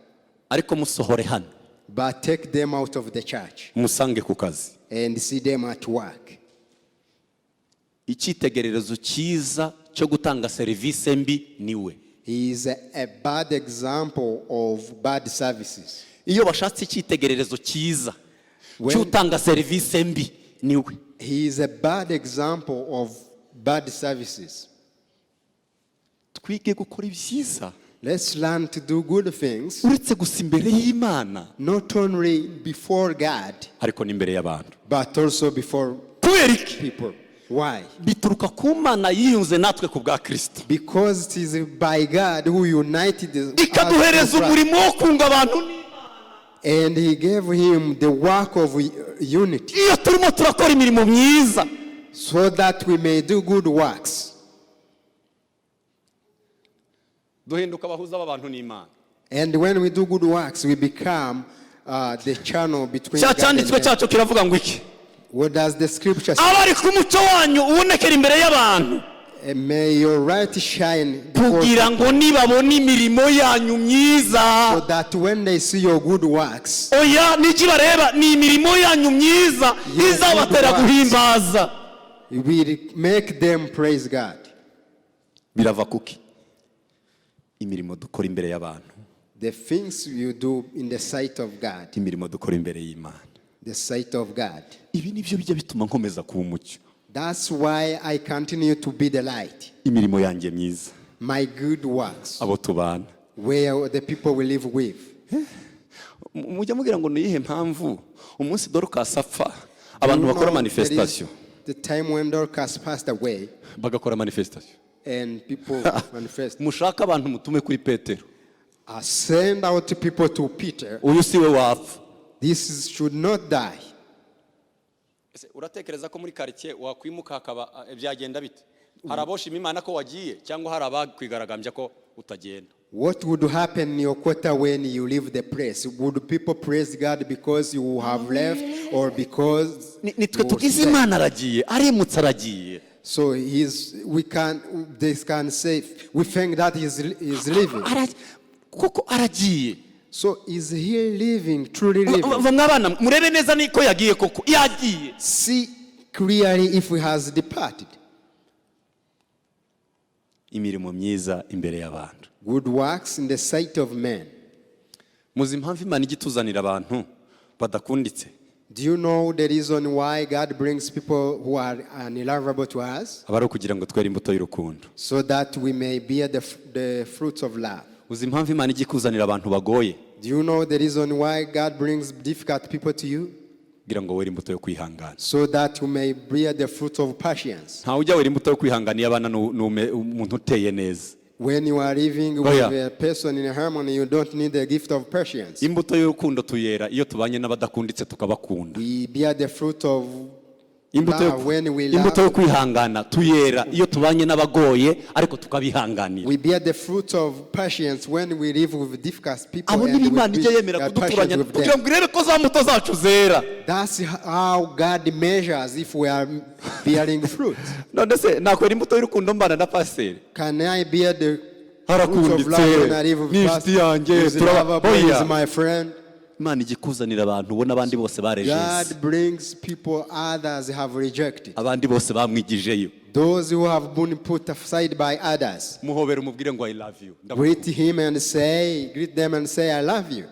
Speaker 1: Ariko musohore hano,
Speaker 2: But take them out of the church
Speaker 1: musange ku kazi,
Speaker 2: and see them at work.
Speaker 1: Icyitegererezo cyiza cyo gutanga serivisi mbi ni we.
Speaker 2: He is a bad example of bad services.
Speaker 1: Iyo bashatse icyitegererezo cyiza cy'utanga serivisi mbi, ni we.
Speaker 2: He is a bad example of bad services.
Speaker 1: Twige gukora ibyiza
Speaker 2: Let's learn to do good things,
Speaker 1: uretse gusa imbere y'Imana,
Speaker 2: not only before God,
Speaker 1: ariko n'imbere y'abantu.
Speaker 2: But also before
Speaker 1: Kubera iki?
Speaker 2: People. Why?
Speaker 1: Bituruka ku Mana yiyunze natwe ku bwa Kirisito,
Speaker 2: Because it is by God who united us
Speaker 1: ikaduhereza
Speaker 2: to Christ.
Speaker 1: Umurimo wo kunga abantu.
Speaker 2: And He gave him the work of unity
Speaker 1: Iyo turimo turakora imirimo myiza,
Speaker 2: so that we may do good works.
Speaker 1: Duhinduka abahuza b'abantu n'Imana.
Speaker 2: And when we do good works, we become the channel between
Speaker 1: Cya
Speaker 2: God and
Speaker 1: cyanditswe
Speaker 2: man.
Speaker 1: cyacu kiravuga ngo iki?
Speaker 2: What does the scripture say?
Speaker 1: Abe ari ko umucyo wanyu ubonekera imbere y'abantu,
Speaker 2: May your light shine before
Speaker 1: kugira ngo nibabona imirimo yanyu myiza.
Speaker 2: So that when they see your good works,
Speaker 1: Oya, n'iki bareba? Ni imirimo yanyu myiza
Speaker 2: Your
Speaker 1: izabatera
Speaker 2: good works.
Speaker 1: guhimbaza.
Speaker 2: Will make them praise God.
Speaker 1: Birava kuki? Imirimo dukora imbere y'abantu,
Speaker 2: The things you do in the sight of God,
Speaker 1: imirimo dukora imbere y'Imana.
Speaker 2: The sight of God.
Speaker 1: Ibi nibyo bijya bituma nkomeza kuba umucyo.
Speaker 2: That's why I continue to be the light.
Speaker 1: Imirimo yanjye myiza,
Speaker 2: My good works,
Speaker 1: abo tubana.
Speaker 2: Where the people we live with.
Speaker 1: Mujya mubwira ngo ni iyihe mpamvu umunsi Dorcas apfa abantu
Speaker 2: You
Speaker 1: bakora
Speaker 2: know, there is
Speaker 1: manifestation,
Speaker 2: the time when Dorcas passed away
Speaker 1: bagakora manifestation.
Speaker 2: And people manifest.
Speaker 1: Mushake abantu mutume kuri Petero.
Speaker 2: Send out people to Peter.
Speaker 1: Uyu si we wapfa.
Speaker 2: This should not die.
Speaker 1: Ese uratekereza ko muri karitsiye wakwimuka hakaba byagenda bite? Hari aboshima Imana ko wagiye, cyangwa hari abakwigaragambya ko utagenda?
Speaker 2: What would happen in your quarter when you leave the place? Would people praise God because you have left or because
Speaker 1: Ni twe
Speaker 2: you
Speaker 1: tugize
Speaker 2: stay?
Speaker 1: Imana aragiye, arimutse, aragiye.
Speaker 2: So he's, we can, they can say, we think that he's leaving.
Speaker 1: Koko aragiye.
Speaker 2: So is he leaving, truly leaving?
Speaker 1: Va mwabana, murebe neza niko yagiye, koko yagiye.
Speaker 2: See clearly if he has departed.
Speaker 1: Imirimo myiza imbere y'abantu.
Speaker 2: Good works in the sight of men.
Speaker 1: Muzi impamvu Imana ijya ituzanira abantu badakunditse?
Speaker 2: Do you know the reason why God brings people who are unlovable to us?
Speaker 1: Aba ari ukugira ngo twere imbuto y'urukundo.
Speaker 2: So that we may bear the fruits of love.
Speaker 1: Uzi impamvu Imana ijya ikuzanira abantu bagoye?
Speaker 2: Do you know the reason why God brings difficult people to you?
Speaker 1: Kugira ngo were imbuto yo kwihangana.
Speaker 2: So that you may bear the fruit of patience.
Speaker 1: Ntawe ujya wera imbuto yo kwihangana iyo abana n'umuntu uteye neza.
Speaker 2: When you are living
Speaker 1: Oh,
Speaker 2: with
Speaker 1: yeah.
Speaker 2: a person in harmony, you don't need the gift of patience.
Speaker 1: Imbuto y'urukundo tuyera iyo tubanye n'abadakunditse tukabakunda.
Speaker 2: We bear the fruit of
Speaker 1: Imbuto yo,
Speaker 2: love when we
Speaker 1: imbuto yo
Speaker 2: love.
Speaker 1: kwihangana tuyera iyo tubanye n'abagoye ariko tukabihanganira.
Speaker 2: We bear the fruit of patience when we live with difficult people
Speaker 1: Abo
Speaker 2: and
Speaker 1: nibo
Speaker 2: we
Speaker 1: Imana
Speaker 2: be
Speaker 1: ijya yemera
Speaker 2: are
Speaker 1: kuduturanya
Speaker 2: patient with
Speaker 1: kugira
Speaker 2: them.
Speaker 1: ngo irebe ko za mbuto zacu zera.
Speaker 2: That's how God measures if we are bearing fruit.
Speaker 1: None se nakwera imbuto y'urukundo mbana na pasiteri?
Speaker 2: Can I bear the fruit of
Speaker 1: Arakunditse,
Speaker 2: love when I live with
Speaker 1: ni
Speaker 2: pastor?
Speaker 1: inshuti yanjye,
Speaker 2: He's lovable,
Speaker 1: oya.
Speaker 2: he's my friend.
Speaker 1: Imana ijya ikuzanira abantu ubona abandi bose barejeze,
Speaker 2: God brings people others have rejected.
Speaker 1: Abandi bose bamwigijeyo.
Speaker 2: Those who have been put aside by others.
Speaker 1: Muhobera umubwire ngo "I love you."
Speaker 2: Greet him and say, greet them and say, "I love you."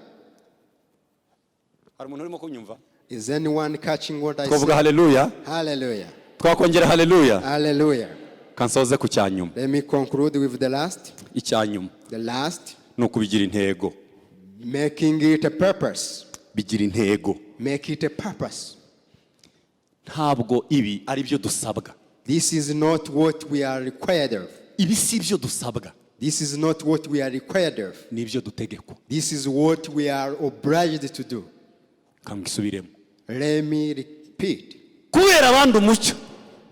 Speaker 1: Hari umuntu urimo kunyumva?
Speaker 2: Is anyone catching what I
Speaker 1: Twavuga
Speaker 2: say?
Speaker 1: haleluya?
Speaker 2: Hallelujah.
Speaker 1: Twakongera haleluya?
Speaker 2: Hallelujah.
Speaker 1: Kansoze ku cyanyuma.
Speaker 2: Let me conclude with the last.
Speaker 1: Icyanyuma
Speaker 2: The last,
Speaker 1: ni ukubigira intego.
Speaker 2: Making it a purpose.
Speaker 1: Bigira intego.
Speaker 2: Make it a purpose.
Speaker 1: Ntabwo ibi ari byo dusabwa.
Speaker 2: This is not what we are required of.
Speaker 1: Ibi si byo dusabwa.
Speaker 2: This is not what we are required of.
Speaker 1: Ni ibyo dutegekwa.
Speaker 2: This is what we are obliged to do.
Speaker 1: Kangisubiremo.
Speaker 2: Let me repeat.
Speaker 1: Kubera abandi umucyo,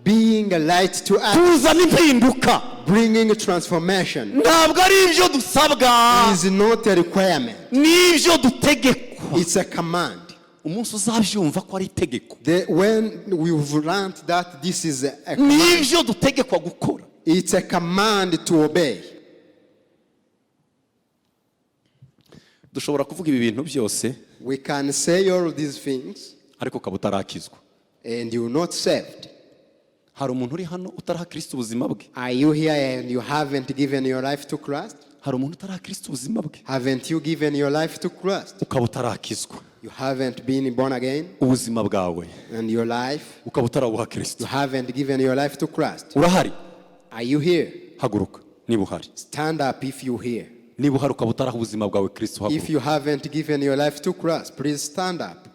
Speaker 2: Being a light to us,
Speaker 1: kuzana impinduka,
Speaker 2: bringing transformation
Speaker 1: ntabwo ari ibyo dusabwa,
Speaker 2: is not a requirement.
Speaker 1: Ni ibyo dutegekwa.
Speaker 2: It's a command.
Speaker 1: Umunsi uzabyumva ko ari itegeko,
Speaker 2: When we've learned that this is a
Speaker 1: ni
Speaker 2: command,
Speaker 1: ibyo dutegekwa gukora.
Speaker 2: It's a command to obey.
Speaker 1: Dushobora kuvuga ibi bintu byose,
Speaker 2: We can say all these things
Speaker 1: ariko ukaba utarakizwa.
Speaker 2: And you're not saved.
Speaker 1: Hari umuntu uri hano utaraha Kirisito ubuzima bwe?
Speaker 2: Are you here and you haven't given your life to Christ?
Speaker 1: Hari umuntu utaraha Kirisito ubuzima bwe?
Speaker 2: Haven't you given your life to Christ?
Speaker 1: Ukaba utarakizwa.
Speaker 2: You haven't been born again
Speaker 1: Ubuzima bwawe
Speaker 2: and your life,
Speaker 1: ukaba utarabuha
Speaker 2: you
Speaker 1: Kirisito.
Speaker 2: Haven't given your life to Christ.
Speaker 1: Urahari?
Speaker 2: Are you here?
Speaker 1: Haguruka niba uhari.
Speaker 2: Stand up if you're here.
Speaker 1: Niba uhari ukaba utaraha ubuzima bwawe Kirisito,
Speaker 2: If
Speaker 1: haguruka.
Speaker 2: you haven't given your life to Christ, please stand up.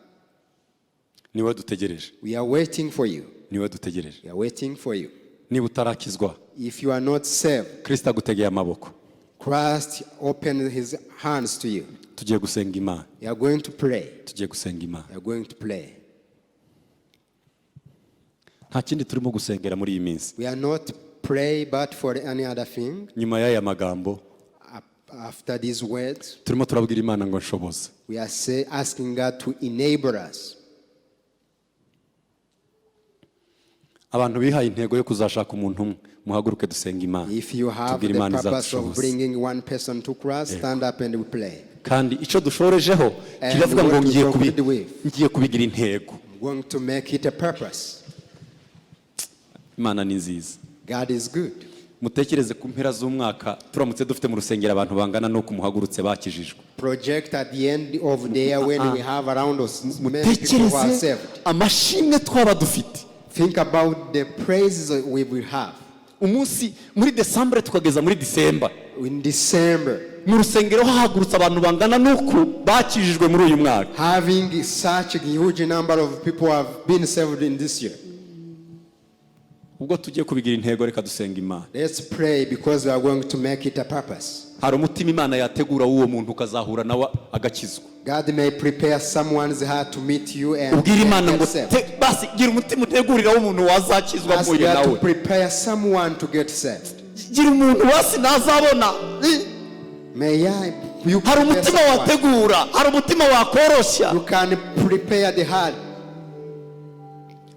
Speaker 1: Niwe dutegereje.
Speaker 2: We are waiting for you.
Speaker 1: Niwe dutegereje.
Speaker 2: We are waiting for you.
Speaker 1: Niba utarakizwa,
Speaker 2: If you are not saved,
Speaker 1: Kirisito agutegeye amaboko.
Speaker 2: Christ opened his hands to you.
Speaker 1: Tugiye gusenga Imana.
Speaker 2: You are going to pray.
Speaker 1: Tugiye gusenga Imana.
Speaker 2: You are going to pray.
Speaker 1: Nta kindi turimo gusengera muri iyi minsi.
Speaker 2: We are not pray but for any other thing.
Speaker 1: Nyuma y'aya magambo,
Speaker 2: After these words,
Speaker 1: turimo turabwira Imana ngo nshoboze.
Speaker 2: We are asking God to enable us.
Speaker 1: Abantu bihaye intego yo kuzashaka umuntu umwe, muhaguruke dusenge Imana.
Speaker 2: If you have
Speaker 1: Tubwire
Speaker 2: the
Speaker 1: Imana
Speaker 2: purpose of
Speaker 1: izadushoboza.
Speaker 2: Bringing one person to Christ, stand up and we pray.
Speaker 1: Kandi icyo dushorejeho
Speaker 2: And
Speaker 1: kiravuga ngo
Speaker 2: what we
Speaker 1: ngiye kubi
Speaker 2: conclude with.
Speaker 1: Ngiye kubigira intego.
Speaker 2: I'm going to make it a purpose.
Speaker 1: Imana ni nziza.
Speaker 2: God is good.
Speaker 1: Mutekereze ku mpera z'umwaka turamutse dufite mu rusengero abantu bangana n'uko muhagurutse bakijijwe.
Speaker 2: Project at the end of the year when we have around us many people who are
Speaker 1: Mutekereze
Speaker 2: saved.
Speaker 1: Amashimwe twaba dufite.
Speaker 2: Think about the praises we will have
Speaker 1: Umunsi muri Desambure tukageza muri Disemba,
Speaker 2: in December.
Speaker 1: Mu rusengero hahagurutse abantu bangana n'uku bakijijwe muri uyu mwaka.
Speaker 2: Having such a huge number of people who have been saved in this year.
Speaker 1: Ubwo tugiye kubigira intego, reka dusenga Imana.
Speaker 2: Let's pray because we are going to make it a purpose.
Speaker 1: Hari umutima Imana yategura w'uwo muntu ukazahura nawe agakizwa.
Speaker 2: God may prepare someone's heart to meet you and
Speaker 1: Ubwira Imana
Speaker 2: get
Speaker 1: ngo
Speaker 2: saved.
Speaker 1: Basi gira umutima utegurira w'umuntu wazakizwa
Speaker 2: Ask
Speaker 1: mpuye
Speaker 2: God to
Speaker 1: nawe.
Speaker 2: Prepare someone to get saved.
Speaker 1: Gira umuntu wasi nazabona.
Speaker 2: May I you
Speaker 1: Hari
Speaker 2: prepare
Speaker 1: umutima
Speaker 2: someone.
Speaker 1: wategura, hari umutima wakoroshya.
Speaker 2: You can prepare the heart.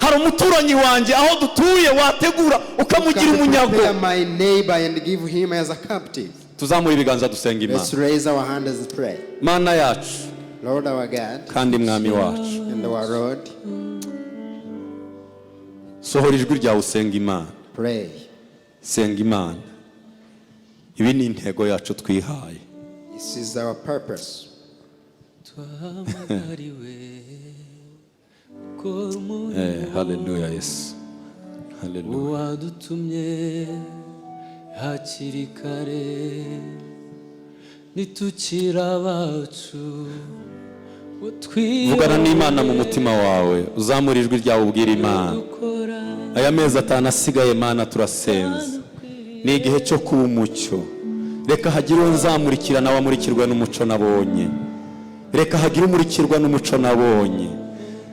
Speaker 1: Hari umuturanyi wanjye aho dutuye wategura
Speaker 2: You
Speaker 1: ukamugira
Speaker 2: can
Speaker 1: umunyago.
Speaker 2: prepare my neighbor and give him as a captive.
Speaker 1: Tuzamure ibiganza dusenga Imana.
Speaker 2: Let's raise our hands and pray.
Speaker 1: Mana yacu
Speaker 2: Lord our God
Speaker 1: kandi Mwami wacu,
Speaker 2: and our Lord,
Speaker 1: sohora ijwi ryawe usenga Imana.
Speaker 2: Pray.
Speaker 1: Senga Imana, ibi ni intego yacu twihaye.
Speaker 2: This is our purpose.
Speaker 3: Twahamagariwe gukora umurimo
Speaker 1: Haleluya Yesu, haleluya.
Speaker 3: Wadutumye hakiri kare nitukiri abacu.
Speaker 1: Vugana n'Imana mu mutima wawe, uzamure ijwi ryawe ubwire Imana.
Speaker 3: Dukora
Speaker 1: Aya mezi 5 asigaye, Mana, turasenze, ni igihe cyo kuba umucyo. Reka hagire uwo nzamurikira nawe amurikirwe n'umuco nabonye. Reka hagire umurikirwa n'umuco nabonye.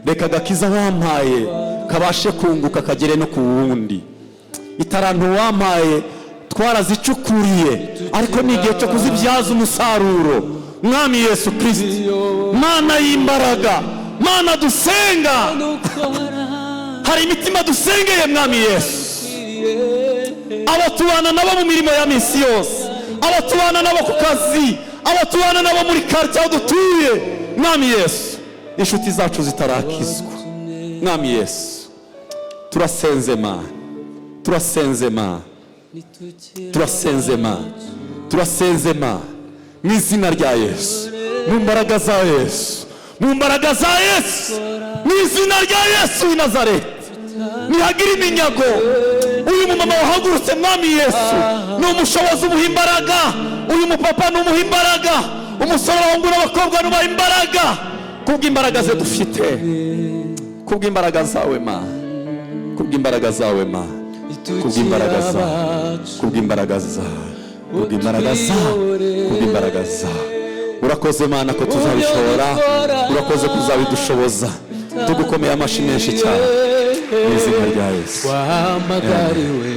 Speaker 1: Reka agakiza wampaye kabashe kunguka kagere no ku wundi. Itaranto wampaye twarazicukuriye, ariko ni igihe cyo kuzibyaza umusaruro. Mwami Yesu Kirisiti, Mana y'imbaraga, Mana dusenga,
Speaker 3: dukora
Speaker 1: hari imitima dusengeye, Mwami Yesu, abo tubana nabo mu mirimo ya minsi yose, abo tubana nabo ku kazi, abo tubana nabo muri karitsiye aho dutuye, Mwami Yesu, inshuti zacu zitarakizwa. Mwami Yesu, turasenze Mana, turasenze Mana,
Speaker 3: nitukiri
Speaker 1: turasenze Mana, turasenze Mana, mu izina rya Yesu, mu mbaraga za Yesu. Mu mbaraga za Yesu, mu izina rya Yesu w'i Nazareti, nihagira iminyago. Uyu mumama wahagurutse, Mwami Yesu, ni umushobozi, umuha imbaraga. Uyu mupapa ni umuha imbaraga. Umusore, abahungu n'abakobwa, nubaha imbaraga kubw'imbaraga ze dufite, kubw'imbaraga zawe Ma, kubw'imbaraga zawe Ma, kubw'imbaraga zawe, kubw'imbaraga zawe, kubw'imbaraga zawe, kubw'imbaraga zawe. Urakoze Mana ko tuzabishobora, urakoze kuzabidushoboza. Tugukomeye amashyi menshi cyane mu izina rya Yesu.
Speaker 3: Twahamagariwe.